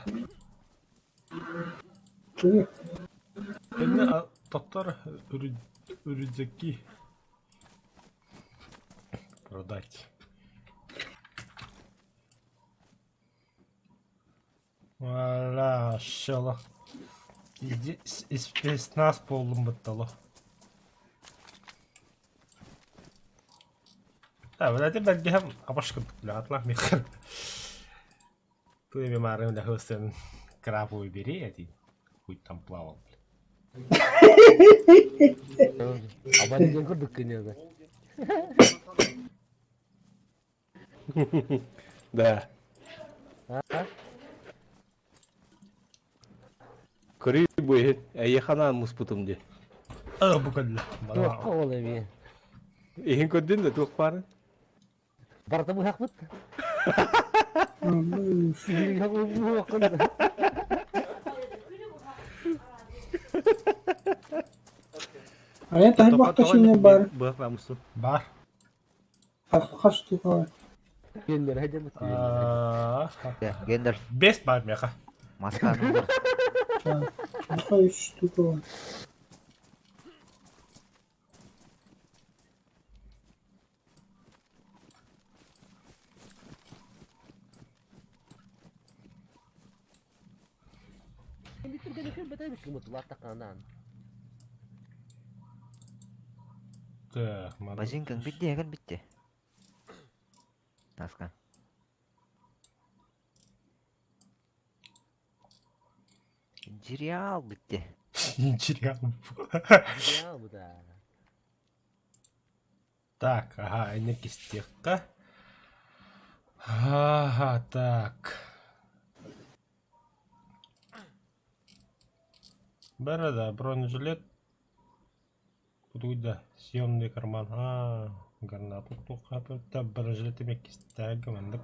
Энне тоттор рюкзаки продать. Вала, шала. Спецназ болдум бытталы. Да, вот это бәлгем абаш кырдык бля, атлах мехер. Ты мемарым для хостен крабу бери, один хуй там плавал. Абан диэн курдук кыньяда. Да. Көрүй бу эйхана муспутум ди. А, бу кэллэ. Туох ол эми. Иһин көрдүн да туох барын? Барта быһахпыт. А это бақта шине бар. Быһах мустун. Бар. Хас туха. Гендер хайдер А, Гендер Бес бар меха. масканы. Миэхэ үс штука баар. Бит түргэн көрбөтө эбит улааттаххына. Так, маны... Базинкаң битти, эгер битти. Наска. Жириал битти. Жириал. Жириал бу да. Так, ага, инне кистиэххэ. Ага, так. Борода, бронежилет. Кутуйда, съемный карман. Аа, гранату туохха бронежилет эмиэ кистээгэ маннык.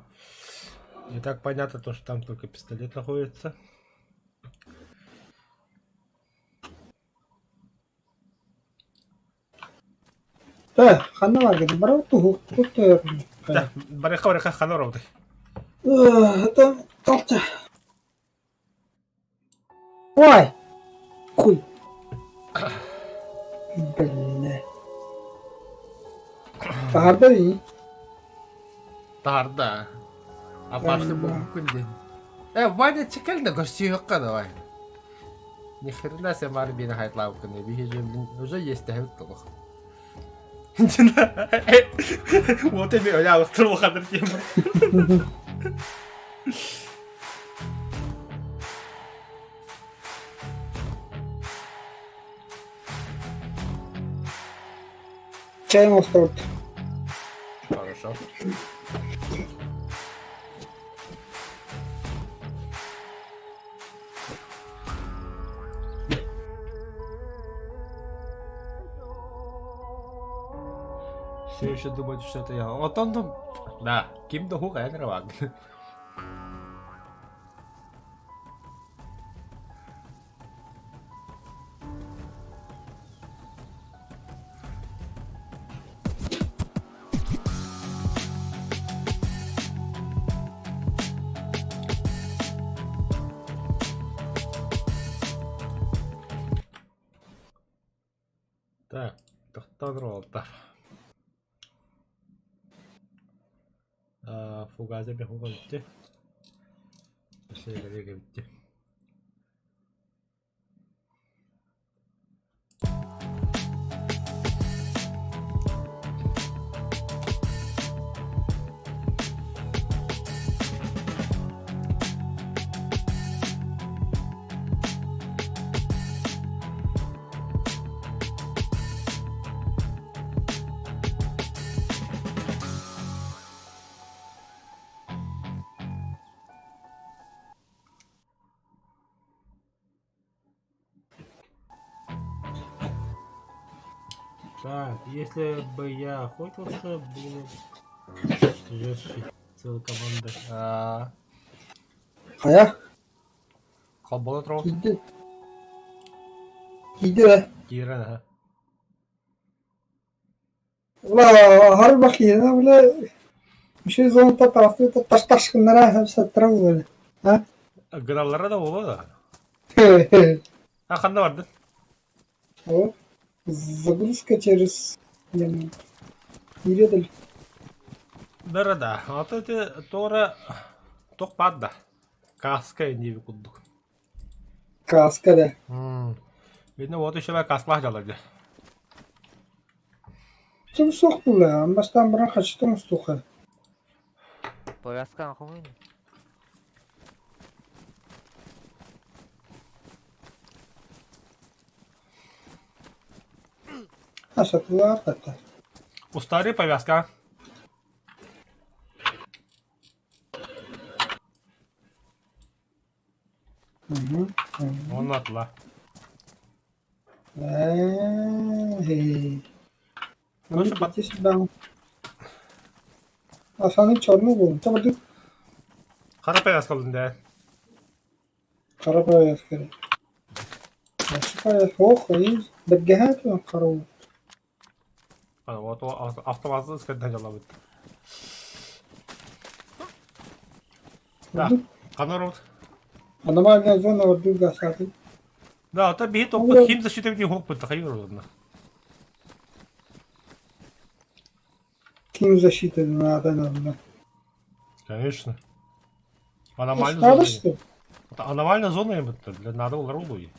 И так понятно то, что там только пистолет находится. Э, ханна баргын? Барабыт туһу, тут Да, барыха барыха хана барабыт. Это толча. Ой! Хуй. Бля. Таһарда дии. Таһарда. Апашты буһуккун диэн. Э, Ваня чекэл да көрсүөххэ давай. Ни хрена себе мары биэни хайтлаабыккын биһи блин уже есть тэһэбит толох. Вот эми өлө улаханыр тема. Чай оҥостобут. Хорошо. Все еще думают, что это я. Вот он там... Да, ким да хук эн Так, тохтоон уолтар. Фугаза бехуга бүтте. Өссө бүтте. Так, если бы я охотился, было бы жестче целая команда. А, Хайа, Холбоно турабыт. киирди. Киирди ээ. Киирэн аха. Бля, харбах киһинэ, бля, үчүгэй зонаттан таҕыстыбыт тас-тас гыннара саттара буолар. А? Гыналлара да буолуо да. А ханна бардын? О, загрузка через Киирэ Бары да. Ата ити туора туох баар да. Кааска инниби курдук. Кааска да. Видно, вот еще кааскалаах дьаллар дии. Чым суох буолла, бастаан баран хачыта оҥостуохха. Повязканы хомуйун. Асатылаар хатта. Устари повязка. Онно атыла. Ээ. Короче, бат- Асаны черный буолун. Табырдык Хара повязка булдум да. хара повязка. Повязка. Ох, и бэргэһэ туон хара Вот автоматты скайдан жалабыт. Да. Ханна робот? Аномальная зона вардык гасаты. Да, ата биһи топпут хим защита бити хук бутта хайыр олорна. Ким защита надо надо. Конечно. Аномальная Надо зона. что? Это аномальная зона им бутта, бля, надо олар олуй.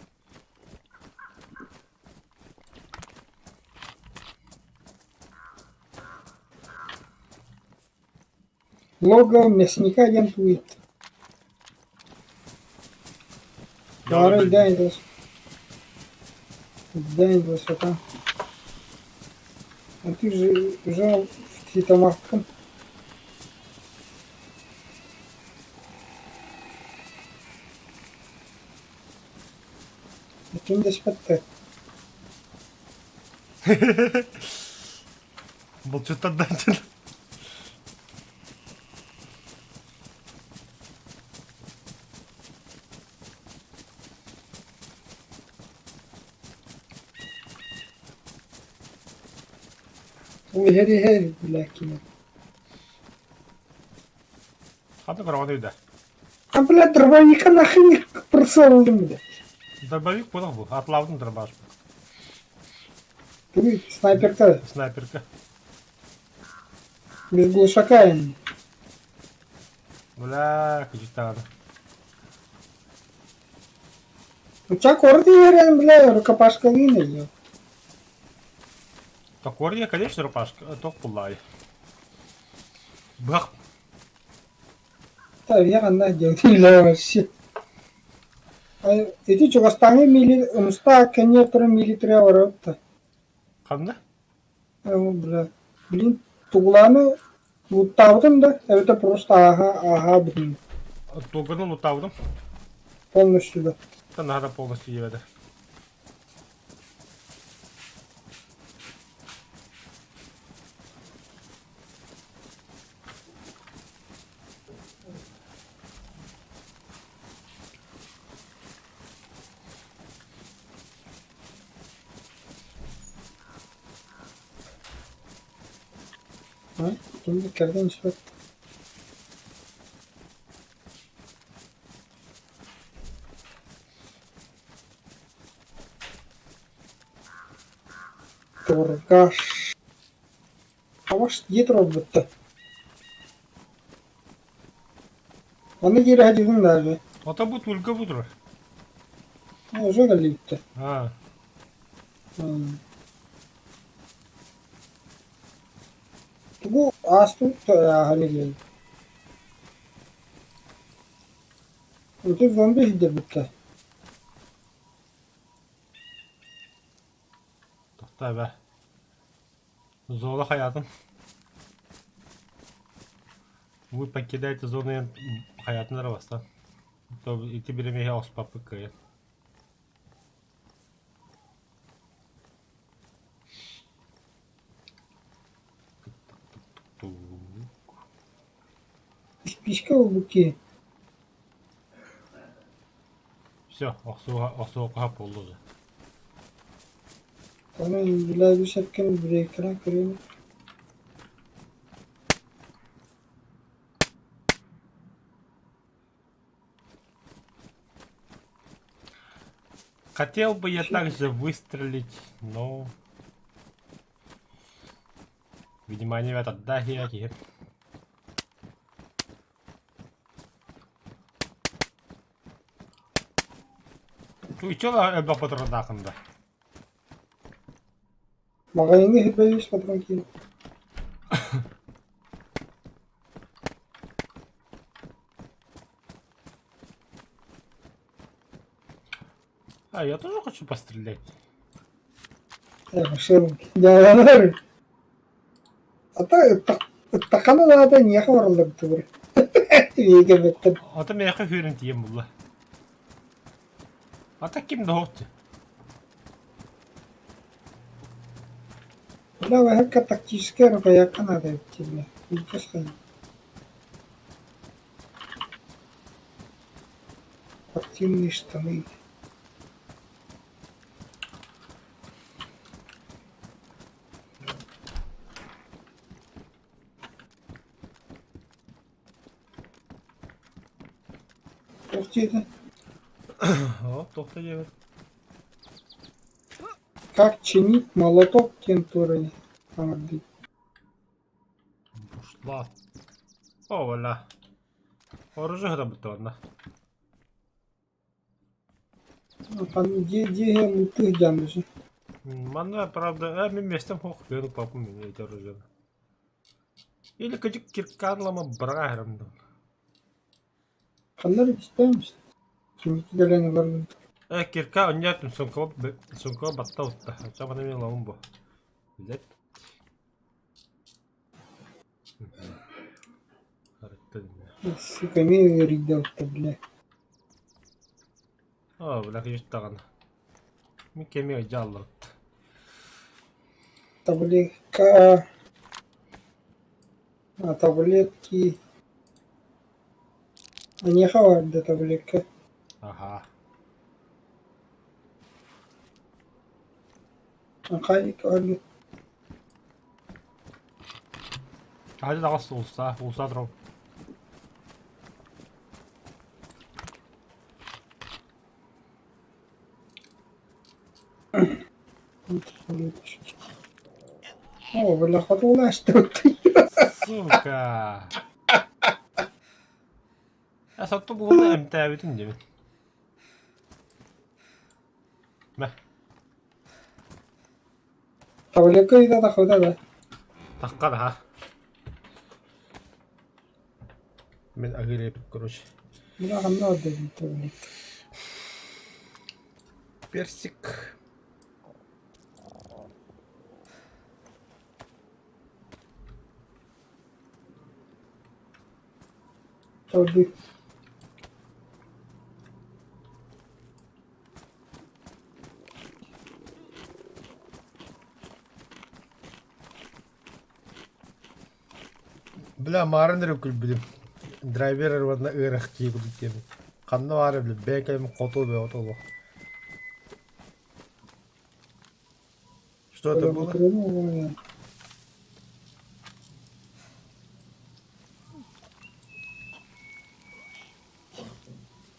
Лого мясника диэн тугуй? Баара өйдөөн итээс. Өйдөөн высота. А ты же уже в Титамаккын. Ким дэспэттэр? Булчуттардан Ол иһэр иһэр билээккинэ. Хата көрөҕүн өйдө. А бля дробовика нахрен прицел бля. Дробовик буолах бу. Атлаабытын дробаш бу. Ты снайперка Снайперка. без глушака им. Бля, кыжыттаҕына. У тебя корды верен, бля, рукопашка вина идет. Токория, конечно, рукопашка. Ток буллай. Бах. Да, я она делала вообще. Ити чугастааҥы мили умста кэнньэ туран милитре оротта. Ханна? Бля. Блин, тугулааны луттаабытым да, эбэтэ просто ааһа ааһаабытым. Туганы луттаабытым. Полностью да. Это надо полностью диэбэтэ. Ким кэрдэн испэт. Торгаш. Аваш дии турарбыт Онно киирэ сылдьыбытым даже. Ото бу тульга бу турар. Уже кэллибиттэр. А. Тугу ааспыт ааһан илиэн. Ити зомби сирдэрбиттэр. Тохтоо эбэ. Зола хайатын. Вы покидаете зону хайатын эрэ бастаан. Ити биримиһи оспаппыт кыайан. Испиискэ ылбыт киһи. Все, охсуоха охсуохха буолла уже. Ону билээби сөпкө брейкерин көрүм. Хотел бы я также выстрелить, но... Видимо, они этот да, я Учила элбэх патроннаахын да. Маҕаһыыҥҥа иһирбэйбис патрон киин. А, я тоже хочу пострелять. Дьааланар. Ата ыттаххана наада эйиэхэ барыллыбыт Биэгэбэттэн. Ата миэхэ хүүрэн тиийэн булла. Ата ким да суох Бля, выходка тактическая рукоятка надо тебе. Честно. Спортивные штаны. Туох диэтэ? Оо, туох да диэбит. Как чинить молоток диэн туорай саҥардыы. Ушла. О, валя. Оружие работало. Дьиэ дьиэ мытых дьанышы. Манна, правда, э, мен местем хох беру папу меня эти оружие. Или кыжык кирканлама брагарым. Ханнар истээмс. Кимики кэлэн ылар. Э, кирка оннятым сумка сумка батта утта. Чабана мен лавым бу. Билет. Сука, эмиэ ыарыйда отто, бля. Оо, бля, кыжык даҕаны. Мин кэми ыдьааллыбыт. Таблетка. А, таблетки. Аньяха барда таблетка. Аха. Хайык аргы. Хадьы даҕас уулусса, уулусса турабын. О, бля, хотулаастыбыт. Сука! Э, сотто булуна эмтээбитим диэбин. Мэ. Таблетка ыйда таххыта да. Тахха да Мин аһыыр короче. Бля, ханна барда таблетка. Персик. Таблетка. Бля, маарын эрэ күлбүтүм. Драйвер уонна ыарах киһи курдук диэбит. Ханна баара били бэйэкэм хоту бөҕөтө олох. Что это было?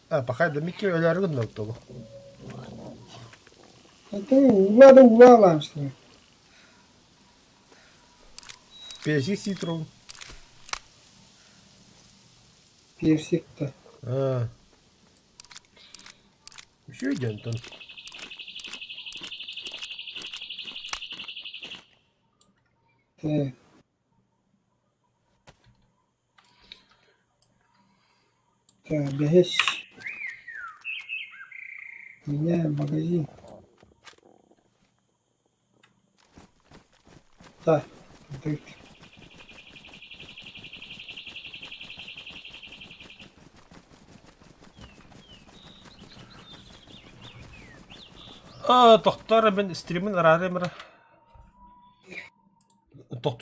А, пахай да Микки өлөөрү гынна толу. Это ула да ула лаамсың. Персик ситрон. Персик да. А. Еще иди, Антон. Так. Так, бэһис. Меняем магазин. Так, так. А, тохтор мин стримин араарым эрэ. Тохтуу.